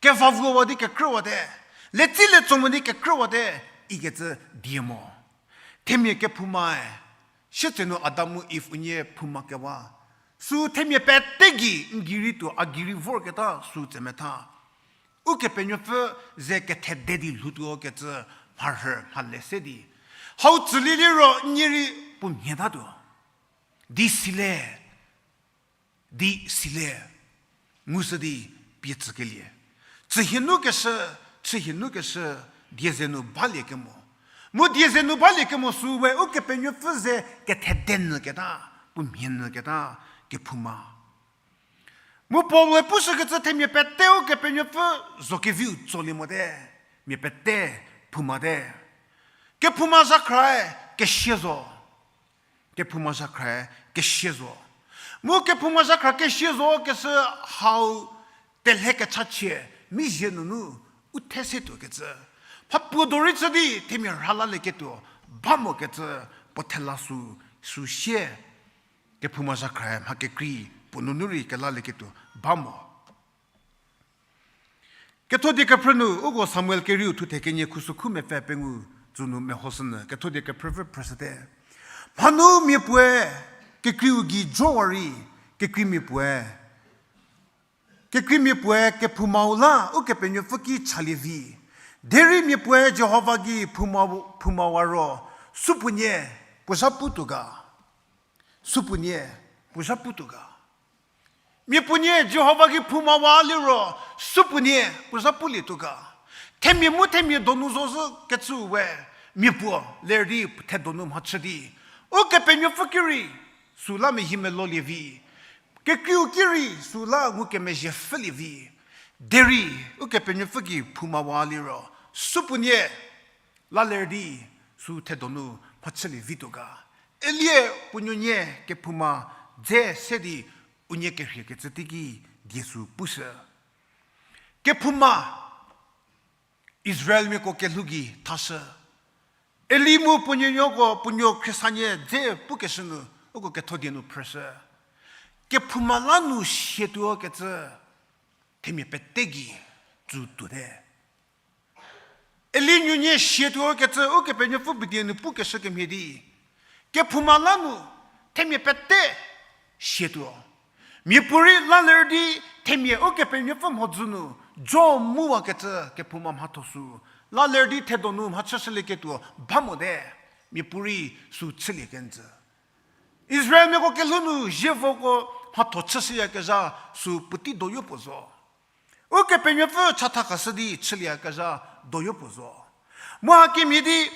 kevavuowa di kekrüwate, letsi letso mo di kekrüwate, ikecü die mo. Themia kephoumae, sietsenu Adam mu Iv unie phouma kewa, sü themia pete gei n gei rei tuo, a gei rei vorketa sü tsemetha. Ukepenuopfü ze kethede di lhoutuo kecü mharhü mhale se di, hau tsülie liro nie rei puo mhietatuo. Di sile, di sile, ngushü di pie tsükelie. Tsühie nu keshü, chühie nu keshü, die ze nu balie kemo. Mu die ze nu balie kemo sü we Ukepenuopfü ze kethede nyü keta, puo mhie nyü keta, kephouma. Mu Paul-e pushükecü themia pete Ukepenuopfü zo keviu tsolie mote, mia pete phoumate. Kephouma zhakhrae kesia zo. Kephouma zhakhrae kesia zo. Mu kephouma zhakhra kesia zo keshü hau telhe kechachie mizie nunu u the se tuokecü. Mhapuo dorei chü di themia rhalalieketuo ba mokecü puo thela sü, sü sie. Kephouma zhakhrae mha kekrei puo nunu rei kelalieketuo ba mo. Kethodie kephrü nu, uko Samuel kerieu thuthe kenie khusokhu mepfü pengou tsü nu mehoshünyü, Kethodie kephrüpfü phrüshüte. Mhanu mia puoe kekreiu gei jowa rei, kekreimia puoe, kekreimia puoe kephoumau la Ukepenuopfü ki chalie vi. Derei mia puoe Jihova gei phouma, phoumawa ro, supuonie puo zha putuo ga. Supuonie puo zha putuo ga. Mia puonie Jihova gei phoumawa liro, supuonie puo zha pulietuo ga. Themia mu themia donu zozhü kecü we, mia puo ler di thedonu mhachü di, Ukepenuopfü ki rei süla mehi melolie vi. Kekreiu ki rei süla ngukemezhie pfhülie vi. Derei Ukepenuopfü gei phoumawa liro, supuonie la ler di sü thedonu mhachülie vituo ga. Elie puo nuonie kephouma dze se di unie kerhiekecü teiki die sü pushü. Kephouma Israelmiako kelhou gei thashü. Eli mu puo nuonuoko puo nuo khriesanie dze pukeshü nu uko Kethodie nu phrüshü. Kephouma la nu sietuo kecü themia pete gei tsü tuote. Eli nuonie sietuo kecü Ukepenuopfü bidie nu pukeshü kemhie di, kephouma la nu themia pete sietuo. Mia puorei la ler di themia Ukepenuopfü mhodzü nu jo muwakecü kephouma mhatho sü, la ler di thedonu mhachüshülieketuo ba mote, mia puorei sü chülie kenjü. Israelmiako kelhou nu zievoko mhatho chüshüyakezha sü puotei doyo puo zo. Ukepenuopfü chatha khashü di chülieyakezha doyo puo zo. Mu hakemhie di,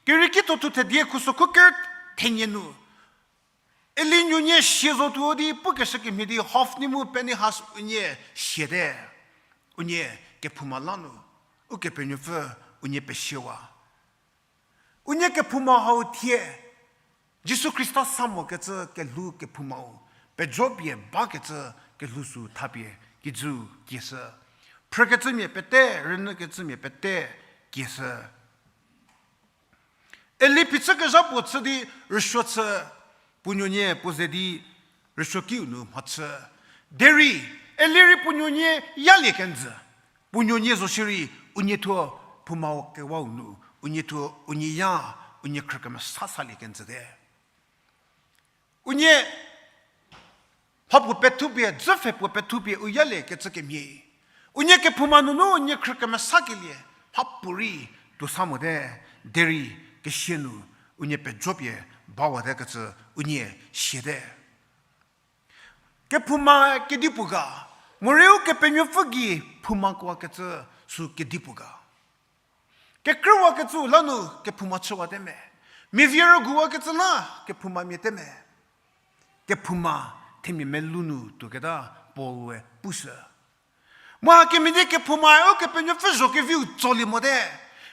Kerieki thuthe die khusokhu ker thenie nu, Eli nuonie sie zotuo di pukeshü kemhie di Hofni mu Pinehas unie siate. Unie kephouma la nu Ukepenuopfü unie pesiewa. Unie kephouma hau thie, Jisu Khrista sa mokecü kelhou kephoumau, pejopie bakecü kelhou sü thapie kijü kieshü. Phrükecümia pete, rünyükecümia pete kieshü. Eli phichükezha puo chü di rüsuo chü, puo nuonie puo ze di rüsuokiu nu mhachü. Derei, Eli rei puo nuonie yalie kenjü. Puo nuonie zo shierei, unie thuo phouma kewau nu, unie thuo unie ya, unie khrü kemesa salie kenjüte. Unie mha puo pethupie, dzüpfhe puo pethupie u yalie kecü kemhie. Unie kephouma nunu unie khrü kemesakelie, mhapuorei tuo sa mote, derei kesia nu unie pejopie bawate kecü unie siate. Kephoumae kedipuo ga, morei Ukepenuopfü gei phoumakuo kecü sü kedipuo ga. Kekrüwakecü la nu kephouma chüwate me. Mia vie rüguwakecü la kephoumamia te me. Kephouma themia melou nu tuoketa Paul-e pushü. Mu hakemhie di kephoumae Ukepenuopfü zhokeviu tsolie mote.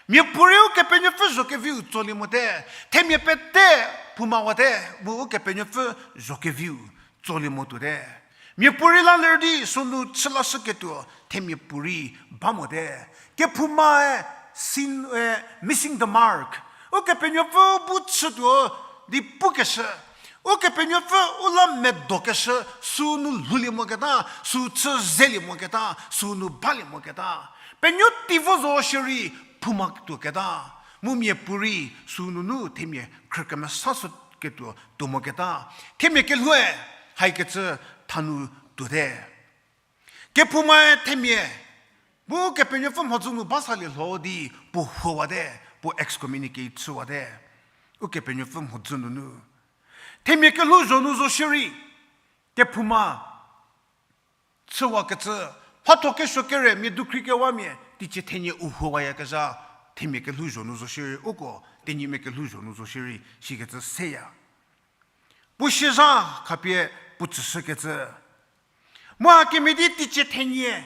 Miapuorei Ukepenuopfü zhokeviu tsolie mote. Themia pete phoumawate, mu Ukepenuopfü zhokeviu tsolie mo tuote. Miapuorei la ler di sünu chülashüketuo themia puorei ba mote. Kephoumae sin, eh, missing the mark. Ukepenuopfü bu chütuo di pukeshü. Ukepenuopfü u la medokeshü, sünu lhoulie moketa, sü chü zelie moketa, sünu balie moketa. Penuo tei vo zo shierei phouma tuoketa. Mu miapuorei sünunu themia khrü kemesashüketuo tuo moketa. Themia kelhoue, haikecü thanu tuote. Kephoumae themia bu Ukepenuopfü mhodzü nu ba salie lho di puo huowate, puo excommunicate chüwate. Ukepenuopfü mhodzü nunu. Themia kelhou zho nu zo shierei, kephouma chüwakecü, mhatho kesuo kere mia dukhri kewamia, teicie thenie u huowayakezha, themia kelhou zho nu zo shierei, uko, tenyimia kelhou zho nu zo shierei, sikecü seya. Puo siezha khapie puo tsüshükecü. Mu hakemhie di teicie thenie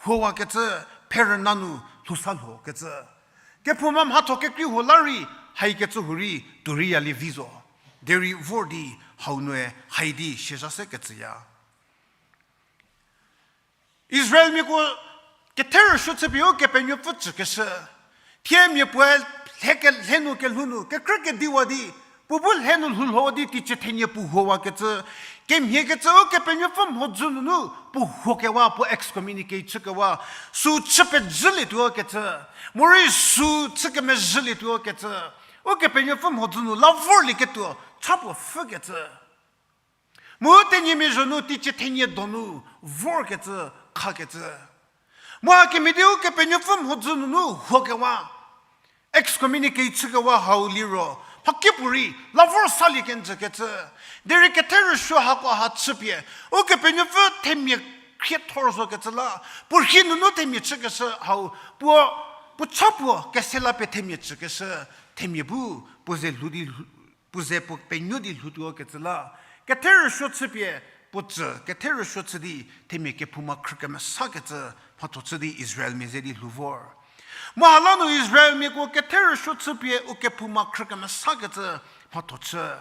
huowakecü, pherüna nu lhousa lhokecü. Kephouma mhatho kekrei huo la rei, haikecü huorei tuorei yalie vi zo. Derei vor di hau nue hai di siezha se kecüya. Israelmiako ketherüsuo chüpie Ukepenuopfü tsükeshü. Thie mia puoe lhe ke-, lhe nu kelhou nu, kekrü kediwa di, puo bu lhe nu lhoulho di teicie thenie puo huowakecü. Kemhiekecü Ukepenuopfü mhodzü nunu, puo huokewa, puo excommunicate chükewa, sü chü pezhülietuo kecü. Morei sü chü kemezhülietuo kecü. Ukepenuopfü mhodzü nu la vorlieketuo, cha puo pfhükecü. Mu tenyimia zho nu teicie thenie donu vorkecü, khakecü. Mu hakemhie di Ukepenuopfü mhodzü nunu huokewa, excommunicate chükewa hau liro, mhakipuorei la vor salie kenjükecü. Derei ketherüsuo hako ha chüpie, Ukepenuopfü themia khriethor zokecü la, puo rhi nunu themia chükeshü hau, puo, puo cha puo kese la pie themia chükeshü, themia bu, puo ze lhou di lhou, puo ze puo penuo di lhoutuo kecü la, ketherüsuo chüpie puo tsü, ketherüsuo chü di themia kephouma khrü kemesakecü mhatho chü di Israelmia ze di lhou vor. Mu hala nu Israelmiako ketherüsuo chüpie u kephouma khrü kemesakecü mhatho chü.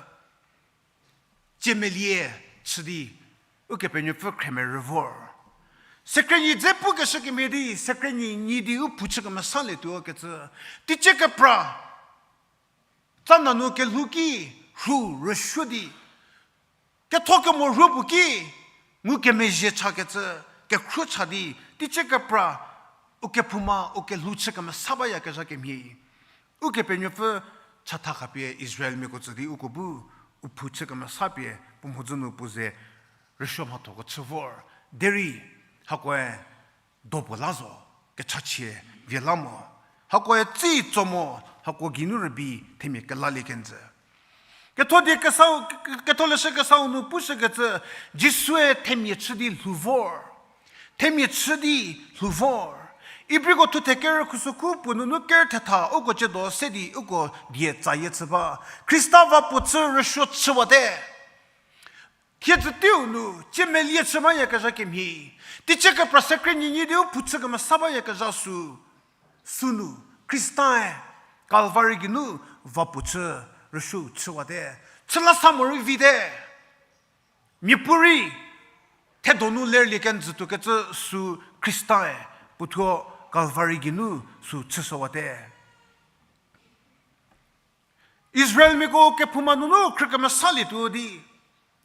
Tiemelie chü di Ukepenuopfü khremerü vor. Sekrenyi dze pukeshü kemhie di, sekrenyi nyi di u phou chü kemesalietuo kecü. Teicie kepra tsa nanu kelhou ki rhu rüsuo di, ketho kemo rhuo puo ki, ngukemezhie chakecü, kekhruo cha di, teicie kepra, u kephouma, u kelhou chü kemesa bayakezha kemhie. Ukepenuopfü chatha khapie Israelmiako tsü di uko bu, u phou chü kemesa pie, puo mhodzü nu puo ze, rüsuo mhathoko chü vor. Derei, hakoe, dopuo la zo, kechachie vie la mo. Hakoe tsi tso mo, hako geinu rübei themia kelalie kenjü. Ketho di kesau, ketholeshü kesau nu pushükecü, Jisue themia chü di lhou vor. Themia chü di lhou vor. Ibriko thuthe kerü khusokhu puo nunu kerü thetha uko ciedo se di uko die tsayie chü ba. Khrista va puo chü rüsuo chüwate. Thiedzü teiu nu, tiemelie chü bayakezha kemhie. Teicie kepra sekrenyi nyi di u phou chü kemesa bayakezha sü. Sünu, Khristae, Kalvari geinu, va puo chü, rüsuo chüwate. Chü la sa morei vite. Miapuorei, thedonu lerlie kenjütuokecü sü Khristae, puothuo Kalvari geinu sü chüshüwate. Israelmiako kephouma nunu khrü kemesalietuo di,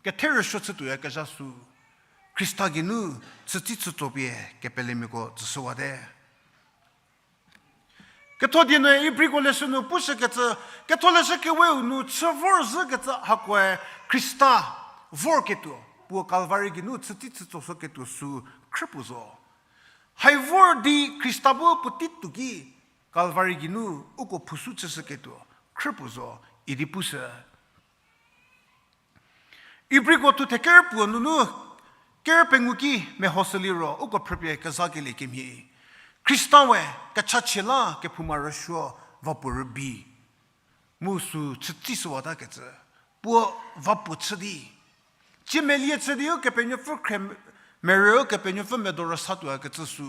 kethe rüsuo chütuoyakezha sü, Khrista geinu chütsi chütsopie kepelemiako tsüshüwate. Ketho die nu Ibriko leshü nu pushükecü, ketholeshü keweu nu chü vorzhükecü hakoe Khrista vorketuo, puo Kalvari geinu chütsi chütsoshüketuo sü khrüpuo zo. Hai vor di Khrista bu puotei tuo ki Kalvari geinu uko phusu chüshüketuo khrüpuo zo idi pushü. Ibriko thu theker puo nunu ker pengou ki mehoshü liro uko phrüpie kezakelie kemhie, Khrista we kechachie la kephouma rüsuo vapuo rübei mu sü chütsishüwatakecü, puo vapuo chü di, ciemelie chü di Ukepenuopfü khre merü Ukepenuopfü medo rüsatuokecü sü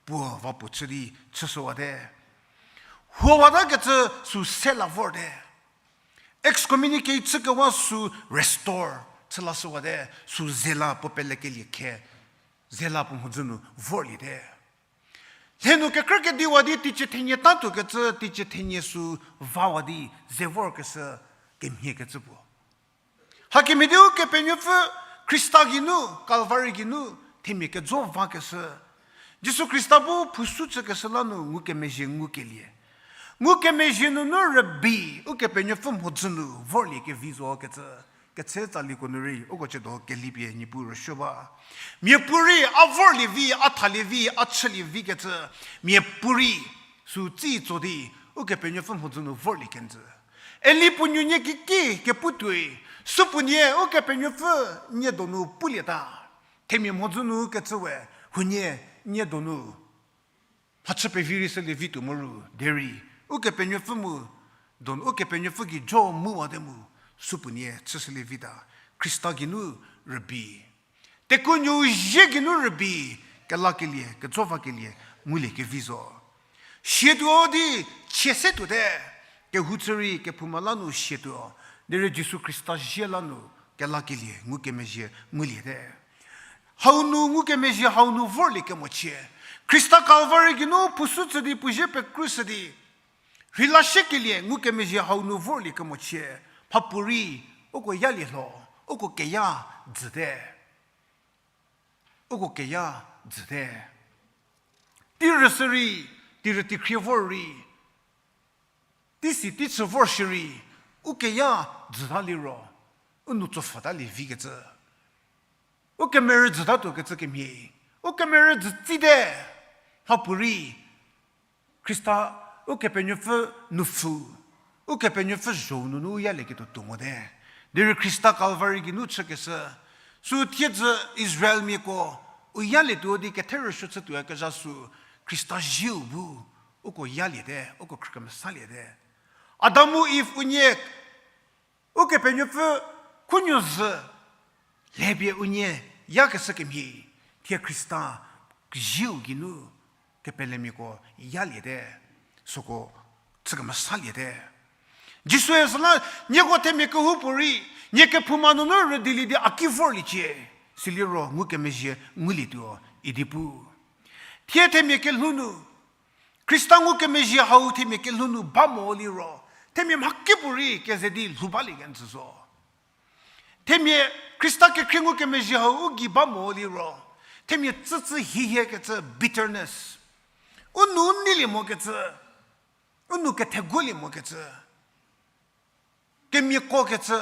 puo vapuo chü di chüshüwate. Huowatakecü sü se la vorte. Excommunicate chükewa sü restore chü lashüwate, sü ze la puo pelekelie khe, ze la puo mhodzü nu vorliete. Lhenu kekrü kediwa di teicie thenie tatuokecü, teicie thenie sü vawa di ze vorkeshü kemhiekecü puo. Hakemhie di Ukepenuopfü Khrista geinu, Kalvari geinu, themia kejo vakeshü, Jisu Khrista bu phusu chükeshü la nu ngukemezhie ngukelie. Ngukemezhie nunu rübei Ukepenuopfü mhodzü nu vorlie kevi zokecü, ketse tsaliko nu rei uko ciedo kelipie Niepuu rüsuo ba. Miapuorei a vorlie vi, a thalie vi, a chülie vikecü, miapuorei sü tsi tso di Ukepenuopfü mhodzü nu vorlie kenjü. Eli puo nuonie kiki kepu tuoi, supuonie Ukepenuopfü nie donu pulieta. Themia mhodzü nu kecü we, huonie nie donu mhachü pevi rei shülie vituo mo ru derei, Ukepenuopfü mu, don Ukepenuopfü gei jo muwate mu, supuonie chüshülie vita, Khrista geinu rübei. Tekuonuou zie geinu rübei, kelakelie, kejo vakelie, ngulie kevi zo. Sietuo di chie se tuote, kehou chü rei kephouma la nu sietuo, derei Jisu Khrista zie la nu, kelakelie, ngukemezhie, nguliete. Hau nu ngukemezhie hau nu vorlie kemochie. Khrista Kalvari geinu phusu chü di puo zie pekrushü di, rheila shiekelie ngukemezhie hau nu vorlie kemochie. Mhapuorei, uko yalie lho, uko keya dzüte. Uko keya dzüte. Tei rüshü rei, tei rü tei khrie vor rei, tei si tei chü vor shierei, u keya dzüta liro, u nou tsopfhütalie vikecü. U kemerü dzütatuokecü kemhie, u kemerü dzü tsite, mhapuorei, Khrista, Ukepenuopfü nupfu, Ukepenuopfü zho-u nunu u yalieketuo tuo mote. Derei Khrista Kalvari geinu chükeshü, sü thiedzü Israelmiako, u yalietuo di kethe rüsuo chütuoyakezha sü, Khrista zieu bu, uko yaliete, uko khrükemesaliete. Adam mu Iv unie, Ukepenuopfü khunuo zhü, lhepie unie yakeshü kemhie, thie Khrista zieu geinu kepelemiako yaliete, süko chükemesaliete. Jisue süla, nieko themia kehoupuorei, nie kephouma nunu rüdilie di a ki vorliecie, siliro ngukemezhie ngulietuo idi pu. Thie themia kelhou nu, Khrista ngukemezhie hau themia kelhou nu ba mo liro, themia mhakipuorei keze di lhou balie kenjü zo. Themia Khrista kekhrie ngukemezhie hau u gei ba mo liro, themia tsütsü hihiekecü bitterness. U nou neilie mokecü, u nou ketheguolie mokecü, kemiakokecü,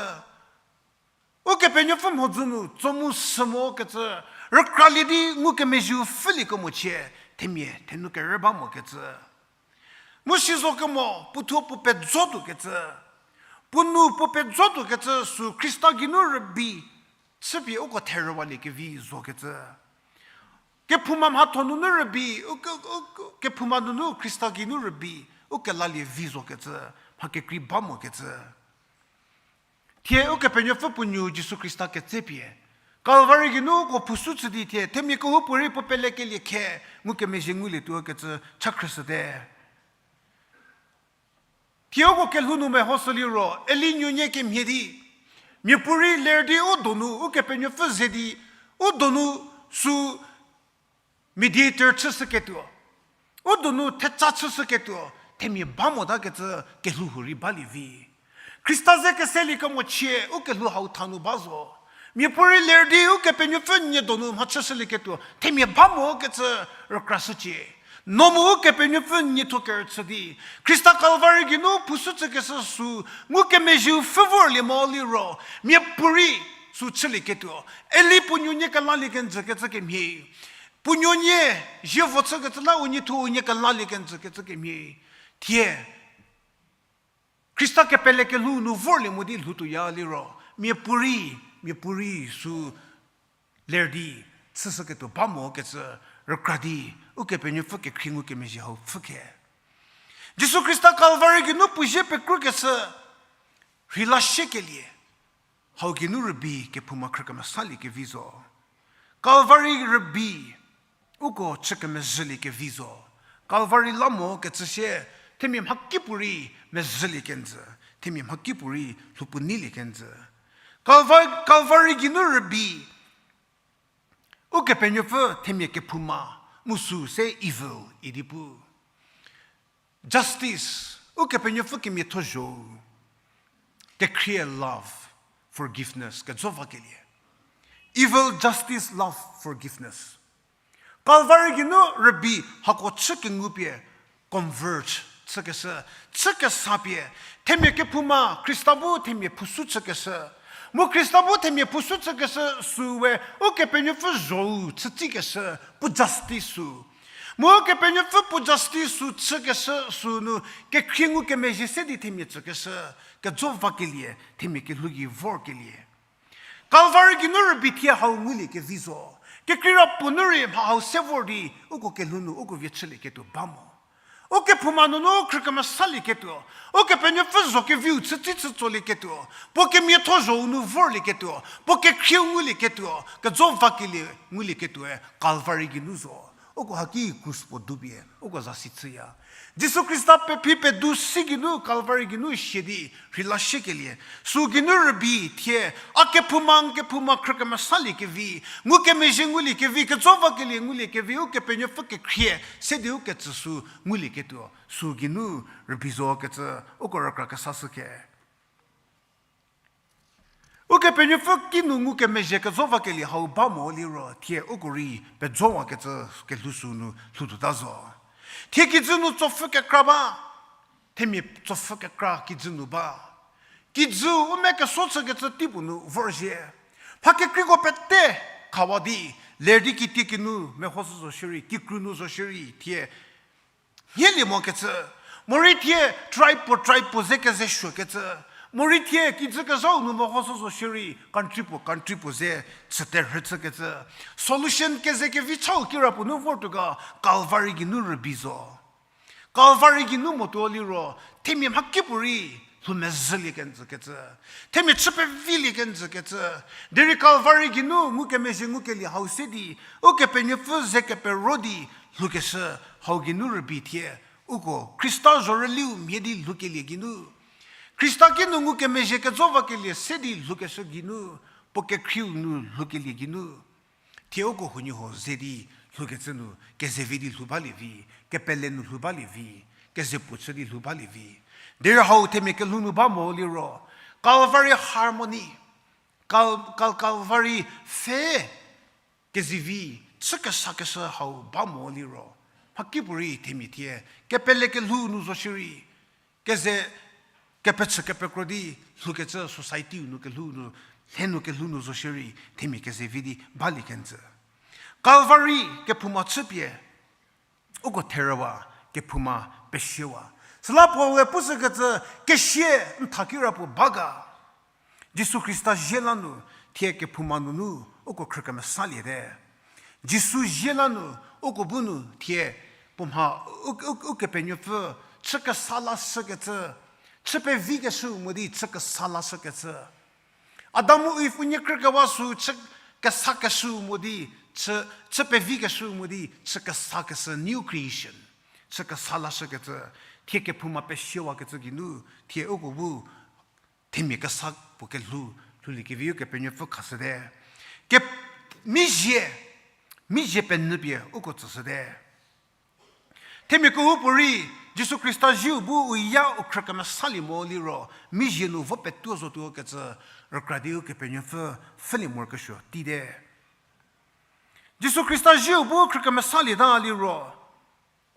Ukepenuopfü mhodzü nu tso mu sü mokecü, rükralie di ngukemezhieu pfhülie kemochie, themia thenu kerü ba mokecü. Mu si zo kemo, puothuo puo pejotuokecü. Puo nou puo pejotuokecü sü Khrista geinu rübei, chüpie uko therüwalie kevi zokecü. Kephouma mhatho nunu rübei, u ke-, u ke-, kephouma nunu Khrista geinu rübei, u kelalie vi zokecü, mha kekrei ba mokecü. Thie Ukepenuopfü puo nuo Jisu Khrista ketsepie, Kalvari geinu uko phusu chü di thie, themia kehoupuorei puo pelekelie khe, ngukemezhie ngulietuo kecü cha khrüshüte. Thie uko kelhou nu mehoshü liro, Eli nuonie kemhie di, miapuorei ler di u donu, Ukepenuopfü ze di, u donu sü mediator chüshüketuo, u donu theca chüshüketuo, themia ba motakecü kelhou hurei balie vi. Khrista ze keselie kemochie, u kelhou hau tha nu ba zo. Miapuorei ler di Ukepenuopfü nie donu mhachüshülieketuo themia ba mo kecü rükrashücie. No mu Ukepenuopfü nietho kerüchü di, Khrista Kalvari geinu phusü chükeshü sü ngukemezhieu pfhü vorlie mo liro, miapuorei sü chülieketuo, eli puo nuonie kelalie kenjü kecü kemhie, puo nuonie zievo chükecü la u nietho unie kelalie kenjü kecü kemhie, thie Khrista kepele kelhou nu vorlie mo di lhoutuoya liro, miapuorei, miapuorei sü ler di chüshüketuo ba mo kecü rükra di, Ukepenuopfü kekhrie ngukemezhie hau pfhükhe. Jisu Khrista Kalvari geinu puo zie pekrükeshü rheila shiekelie, hau geinu rübei kephouma khrükemesaliekevi zo. Kalvari rübei uko chükemezhüliekevi zo. Kalvari la mo kecü sie, themia mhakipuorei mezhülie kenjü, themia mhakipuorei lhoupuo neilie kenjü. Kalva-, Kalvari geinu rübei, Ukepenuopfü themia kephouma, mu sü se evil idi pu. Justice, Ukepenuopfü kemiatho zho-u, kekhrie love, forgiveness kejo vakelie. Evil, justice, love, forgiveness. Kalvari geinu rübei hako chü kengupie convert chükeshü, chü kesa pie, themia kephouma Khrista bu themia phusu chükeshü. Mu Khrista bu themia phusu chükeshü sü we Ukepenuopfü zho-u chütsikeshü, puo justice sü. Mu Ukepenuopfü puo justice sü chükeshü sü nu kekhrie ngukemezhie se di themia tsükeshü, kejo vakelie, themia kelhou gei vorkelie. Kalvari geinu rübei thie hau nguliekevi zo. Kekreira puo nu rei mha hau se vor di uko kelhou nu uko vie chülieketuo ba mo. Ukephouma nunu khrükemesalieketuo, Ukepenuopfü zho keviu chütsi chü tsolieketuo, puo kemiatho zho-u nu vorlieketuo, puo kekhrieu ngulieketuo, kejo vakelie ngulieketuoe Kalvari geinu zo. Uko haki krus puo dupie uko zasi chüya. Jisu Khrista pephi pedu si geinu Kalvari geinu shie di rheila shiekelie, sü geinu rübei thie a kephouma, n kephouma khrükemesaliekevi, ngukemezhie nguliekevi, kejo vakelie nguliekevi, Ukepenuopfü kekhrie se di uketsü sü ngulieketuo, sü geinu rübei zo kecü uko rükra kesashü ke. Ukepenuopfü kinu ngukemezhie kejo vakelie hau ba mo liro thie uko rei pejowakecü kelhou sü nu lhoutuota zo. Thie kijü nu tsopfhü kekra ba, themia tsopfhü kekra kijü nu ba. Kijü u me keso chükecü teipuo nu vorzhie. Mha kekreiko pete khawa di, ler di kitiekinu mehoshü zo shierei, kikru nu zo shierei thie nhilie mokecü, morei thie tribe puo tribe puo ze keze suokecü, morei thie kijü kezhau nu mehoshü zo shierei country puo country puo ze chüterhü chükecü. Solution keze kevi chau kirapuo nu vortuo ga, Kalvari geinu rübei zo. Kalvari geinu motuo liro, themia mhakipuorei lhoumezhülie kenjü kecü, themia chü pevilie kenjü kecü. Derei Kalvari geinu ngukemezhie ngukelie hau se di, Ukepenuopfü ze kepero di lhoukeshü hau geinu rübei thie, uko Khrista zhorüliu mhie di lhoukelie geinu, Khrista kinu ngukemezhie kejo vakelie se di lhoukeshü geinu, puo kekhrieu nu lhoukelie geinu, thie uko huoniehuo ze di lhoukecü nu kezevi di lhou balie vi, kepele nu lhou balie vi, keze puo chü di lhou balie vi. Derei hau themia kelhou nu ba mo liro, Calvary harmony, Cal-, Cal-, Calvary pfhe kezivi chü kesakeshü hau ba mo liro, mhakipuorei themia thie kepele kelhou nu zo shierei, keze kepechü kepekro di lhoukecü society nu kelhou nu, lhe nu kelhou nu zo shierei themia kezevi di balie kenjü. Calvary kephouma chüpie uko therüwa, kephouma peshiewa. Süla Paul-e pushükecü kesie n thakirapuo ba ga. Jisu Khrista zie la nu thie kephouma nunu uko khrükemesaliete. Jisu zie la nu uko bu nu thie puo mha u, u, Ukepenuopfü chü kesa lashükecü, chü pevikeshü mo di chü kesa lashükecü. Adam mu Iv unie krükewa sü chü kesakeshü mo di, chü, chü pevikeshü mo di chü kesakeshü, new creation. Chü kesa lashükecü, thie kephouma pesiewakecü geinu, thie uko bu themia kesa puo kelhou, lhouliekeviu Kepenuopfü khashüte. Ke, mizie, mizie penyüpie uko tsüshüte. Themia kehoupuorei, Jisu Khrista zieu bu u ya u khrü kemesalie mo liro, mizie nu vo petuo zotuo kecü rükra di Ukepenuopfü pfhülie morokesuo tite. Jisu Khrista zieu bu khrü kemesalieta liro,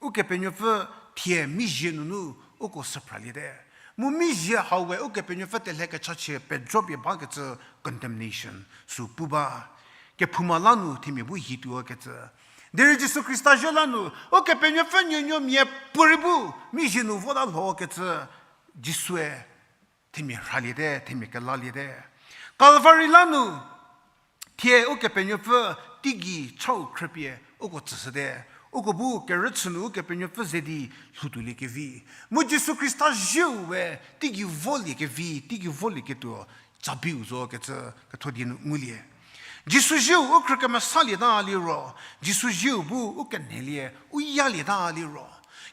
Ukepenuopfü thie mizie nunu uko süphraliete. Mu mizie hau we Ukepenuopfü telhe kechachie pejopie bakecü condemnation sü pu ba. Kephouma la nu themia bu hituo kecü. Derei Jisu Khrista zie la nu, Ukepenuopfü nuonuo mia puorei bu mizie nu vota lho kecü Jisue themia rhaliete, themia kelaliete. Calvary la nu, thie Ukepenuopfü teigei chau khrüpie uko tsüshüte. Uko bu kerüchü nu Ukepenuopfü ze di lhoutuoliekevi. Mu Jisu Khrista zieu we teigei voliekevi, teigei volieketuo, cabiu zo kecü ketho die nu ngulie. Jisu zieu u khrü kemesalieta liro, Jisu zieu bu u kenhelie, u yalieta liro.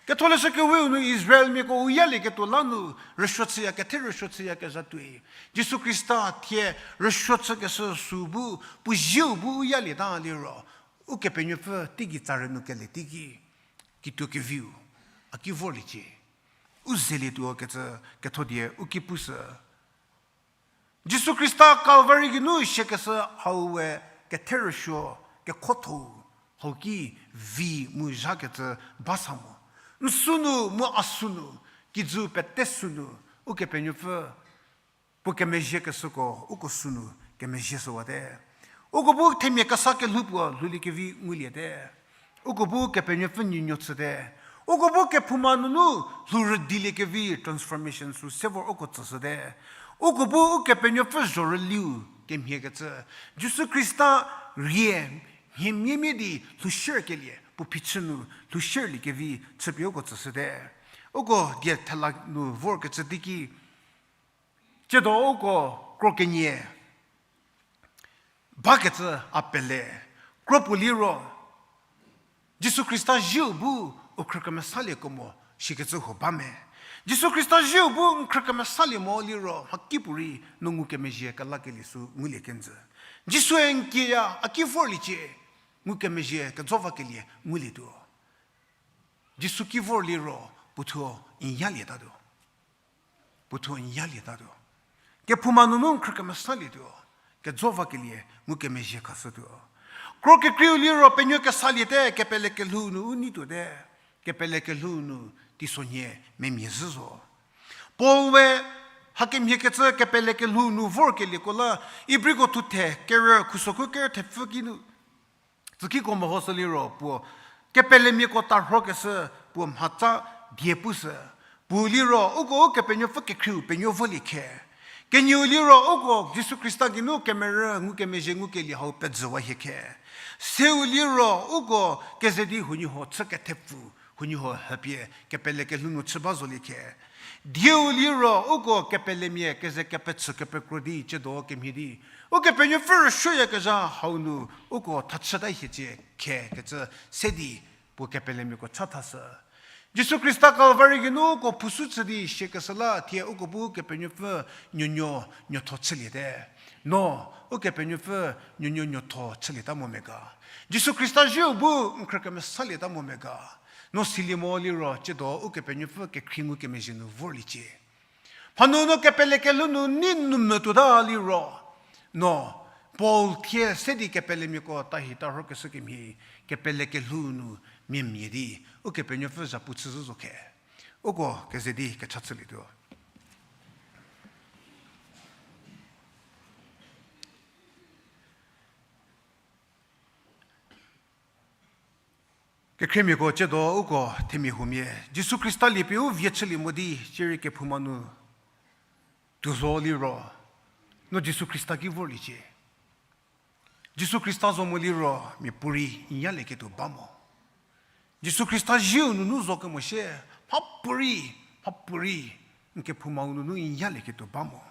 Ketholeshü Keweu nu Israelmiako u yalieketuo la nu, rüsuo chüya kethe rüsuo chüyakezha tuoi. Jisu Khrista thie rüsuo chükeshü sü bu, puo zieu bu u yalieta liro, Ukepenuopfü teigei tsarü nu kele teiki, kituo keviu, a ki vorliecie. U zelietuo kecü ketho die u ki pushü. Jisu Khrista Calvary geinu siakeshü hau we kethe rüsuo, kekhotho, hau ki vi mu zhakecü ba sa mo. N sünu mu a sünu, kijü pete sünu, Ukepenuopfü puo kemezhiekeshüko uko sünu kemezhie shüwate. Uko bu themia kesa kelhou puo lhouliekevi nguliete. Uko bu Kepenuopfü nuonuo chüte. Uko bu kephouma nunu lhou rüdiliekevi transformation sü se vor uko tsüshüte. Uko bu Ukepenuopfü zhorüliu kemhiekecü, Jisu Khrista rie mhie mia mia di lhou shierkelie, puo phichü nu lhou shierliekevi chüpie uko tsüshüte. Uko die thela nu vorkecü teiki, tsiedo uko kro kenie bakecü a pele. Kro puo liro, Jisu Khrista zieu bu u khrü kemesalieko mo shikecü huo ba me. Jisu Khrista zieu bu n khrü kemesalie mo liro, mhakipuorei no ngukemezhie kelakelie sü ngulie kenjü. Jisue n kieya a ki vorliecie, ngukemezhie kejo vakelie ngulietuo. Jisu ki vor liro, puothuo n yalietatuo. Puothuo n yalietatuo. Kephouma nunu n khrü kemesalietuo. Kejo vakelie ngukemezhie khashütuo. Kro kekreiu liro penuo kesaliete, kepele kelhou nu u neituote. Kepele kelhou nu teisonhie memia zhü zo. Paul we hakemhie kecü kepele kelhou nu vorkelieko la, Ibriko thuthe kerü khusokhu kerü thepfü ki nu tsükiko mehoshü liro puo kepelemiako tarhokeshü puo mhatsa die pushü. Puo liro uko Ukepenuopfü kekhrieu penuo volie khe. Kenieu liro uko Jisu Khrista geinu kemerü ngukemezhie ngukelie hau pejüwa hie khe. Seu liro uko keze di huoniehuo chü kethepfu, huoniehuo hüpie kepele kelhou nu chü ba zolie khe. Dieu liro uko kepelemia keze kepechü kepekro di tsiedo kemhie di Ukepenuopfü rüsuoyakezha hau nu uko thachüta hiecie khe kecü se di puo kepelemiako chathashü. Jisu Khrista Calvary geinu uko phusu chü di siakeshü la thie uko bu Kepenuopfü nuonuo nuotho chüliete. No, Ukepenuopfü nuonuo nuotho chülieta mo me ga? Jisu Khrista zieu bu n khrü kemesalieta mo me ga? No silie mo liro tsiedo Ukepenuopfü kekhrie ngukemezhie nu vorliecie. Mhanu no kepele kelhou nu nei nu metuota liro, no, Paul thie se di kepelemiako tahi tarhokeshü kemhie, kepele kelhou nu miamia di Ukepenuopfü zhapu chüzhü zo khe. Uko keze di kecha chülietuo. Kekhriemiako tsiedo uko themia huomia, Jisu Khrista liepie u vie chülie mo di sierei kephouma nu tuo zo liro, no Jisu Khrista ki vorliecie. Jisu Khrista zo mo liro miapuorei n yalieketuo ba mo. Jisu Khrista zieu nunu zo kemo sie, mhapuorei, mhapuorei n kephoumau nunu n yalieketuo ba mo.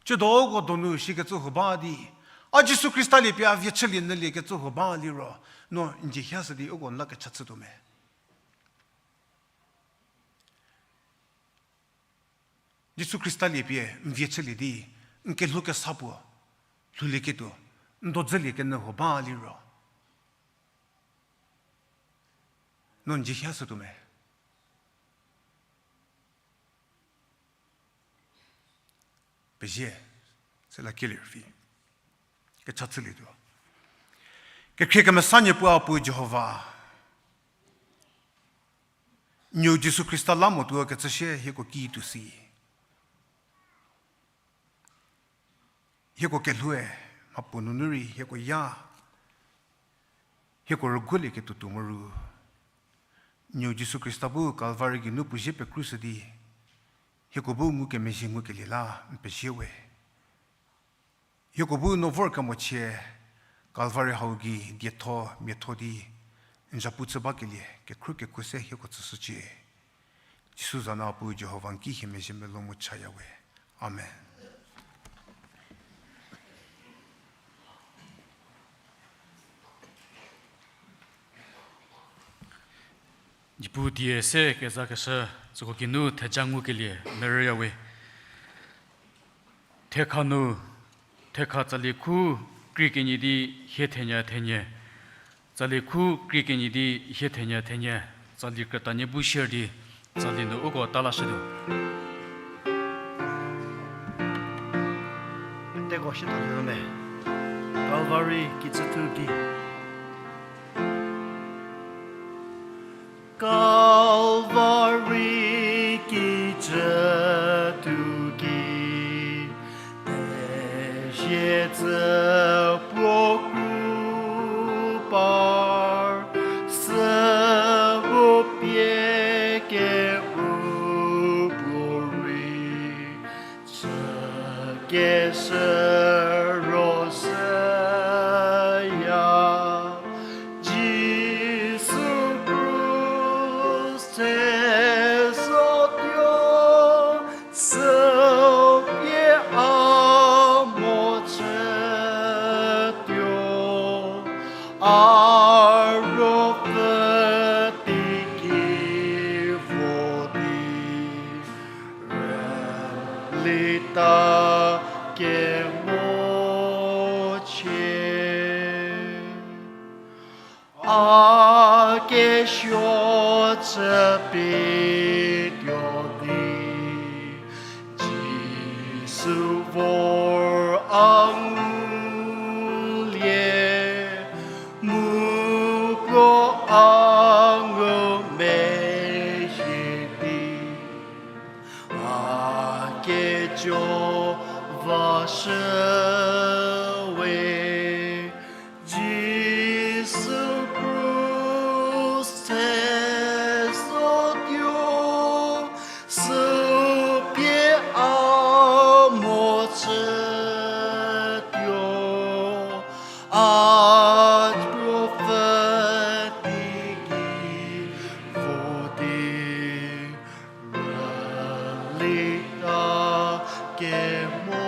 Tsiedo uko donu shikecü huo ba di, a Jisu Khrista liepie a vie chülie nyüliekecü huo ba liro, no n dzie hashü di uko n la kecha chütuo me? Jisu Khrista liepie n vie chülie di, n kelhou kesa puo lhoulieketuo, n dodzülie kenyü huo ba liro, no n dzie hashütuo me? pezie, süla kelie rüvi. Kecha chülietuo. Kekhrie kemesa Niepuu a Pu Jihova. Nuou Jisu Khrista la motuo kecü sie hieko ki tuo si. Hieko kelhoue, mhapuo nunu rei hieko ya, hieko rüguolieketuo tuo mo ru. Nuou Jisu Khrista bu Kalvari geinu puo zie pekrushü di, hieko bu ngukemezhie ngukelie la n pezie we. Hieko bu no vorkemochie, Kalvari hau gei dietho miatho di, n zhapu chü bakelie kekhruo kekuo se hieko tsüshücie. Jisu za nu Pu Jihova n ki hie mezhie melou mu chaya we. Amen. Niepuu die se kezakeshü, süko geinu theja ngukelie merüya we. Thekha nu, thekha tsali khu krie kenie di hie thenie thenie, tsali khu krie kenie di hie thenie thenie, tsali krütanie bu shier di, tsali nu uko ta lashütuo. Teko shita liro me. Kalvari kijüthu ki. Kalvari kijüthu ki, tezie tsü puo kru par, sü bu pie keu puo rei, chükeshü ro süya, Jisu krus thezotuo, sü pie a mo chütuo, a ruopfü teigei vo di, rülita kemo chie. A kesuo chüpie tuo di, Jisu vor a ngulie, mu puo a ngumezhie di, a kejo vashü we. Jisu krus thezotuo, sü pie a mo chütuo, a ruopfü teigei vo di, rülita kemo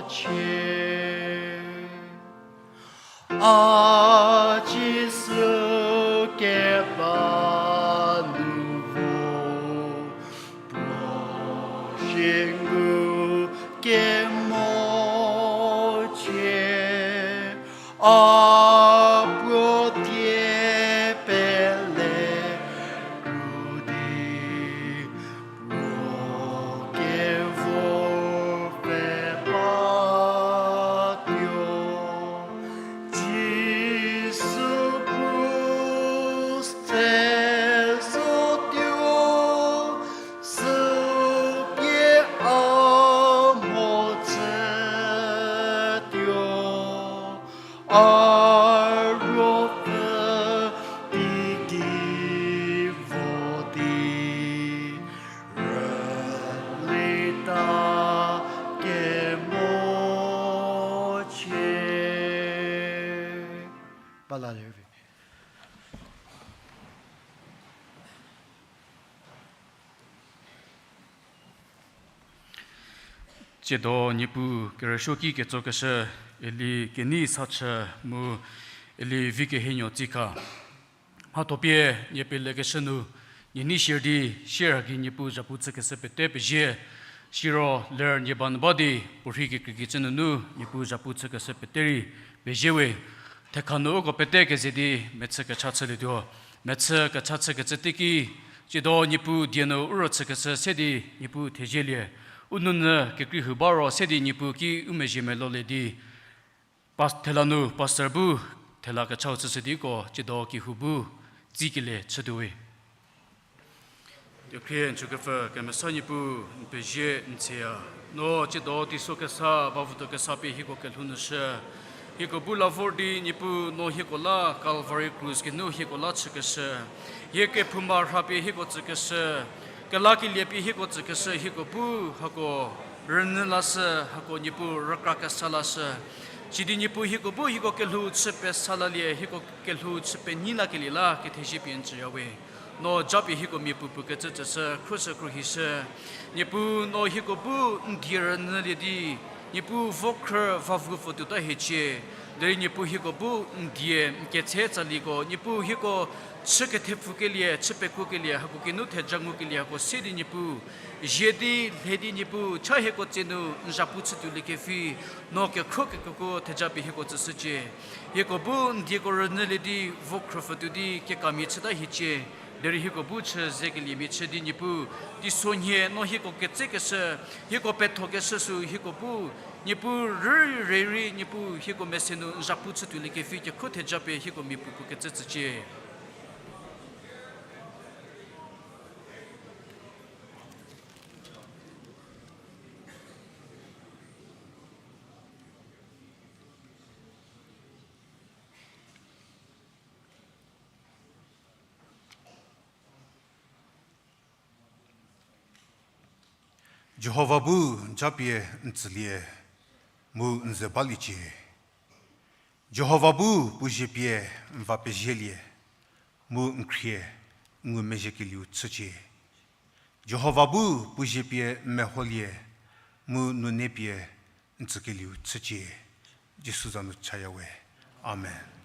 chie. A Jisu keba nu vo, puo zie ngu kemo chie, a puo die pele kru di, puo kevor pie patuo. Jisu krus thezotuo, sü pie a mo chütuo, a ruopfü teigei vo di, rülita kemo chie. Ba la lervi. Tsiedo Niepuu kerüsuoki ketsokeshü, eli kenei sa chü mu eli vi kehienuo tsika. Mhatho pie nie pelekeshü nu, nie nei sier di, sier haki Niepuu zhapu chükeshü pete pezie, siro ler nie ba nu ba di, puorhi kekreikecü nunu Niepuu zhapu chükeshü pete rei pezie we. Thekha nu uko pete keze di mechü kecha chülietuo. Mechü kecha chükecü teiki, tsiedo Niepuu die nu u ro chükeshü se di Niepuu thezielie. u nounyü kekreihu ba ro se di Niepuu ki u mezhie melolie di, pas-, thela nu pastor bu thela kechau chüshü diko tsiedo kehou bu tsikelie chütuowe. Kekhrie n chükepfü kemesa Niepuu, n pezie n tsüya. No tsiedo teiso kesa, bavüdo kesa pie hieko kelhou nu shü. Hieko bu la vor di Niepuu no hieko la Calvary Krus geinu hieko la chükeshü. Hie kephouma rha pie hieko tsükeshü. Kelakelie pie hieko tsükeshü, hieko bu hako rünyü lashü, hako Niepuu rükra kesa lashü. Sidi Niepuu hieko bu hieko kelhou chü pesa lalie, hieko kelhou chü penyi lakelie la kethezie pie n tsüyawe. No japie hieko mia puopuo kecü tsüshü, khruoshü khruohishü. Niepuu no hieko bu n die rünyülie di, Niepuu vokhrü vavu pfü tuota hiecie. Derei Niepuu hieko bu n die n ketse tsaliko, Niepuu hieko chü kethepfukelie, chü pekuokelie, hako kinu theja ngukelie hako se di Niepuu zie di lhe di Niepuu cha hieko tse nu n zhapu chütuoliekevi, no kekhro kekuoko theja pie hieko tsüshücie. Hieko bu n dieko rünyülie di, vokhrü pfü tuo di kekamia chüta hiecie. Derei hieko bu chü zekeliemia chü di Niepuu, teisonhie no hieko ketsekeshü, hieko pethokeshü sü hieko bu, Niepuu rüreirei Niepuu hieko mese nu n zhapu chütuoliekevi kekhro theja pie hieko mia puopuo kecü tsücie. Jihova bu japie n tsülie, mu n ze baliecie. Jihova bu puo zie pie n va pezielie, mu n khrie n ngumezhiekelieu chücie. Jihova bu puo zie pie n meholie, mu nune pie n tsükelieu chücie. Jisu za nu chayawe. Amen.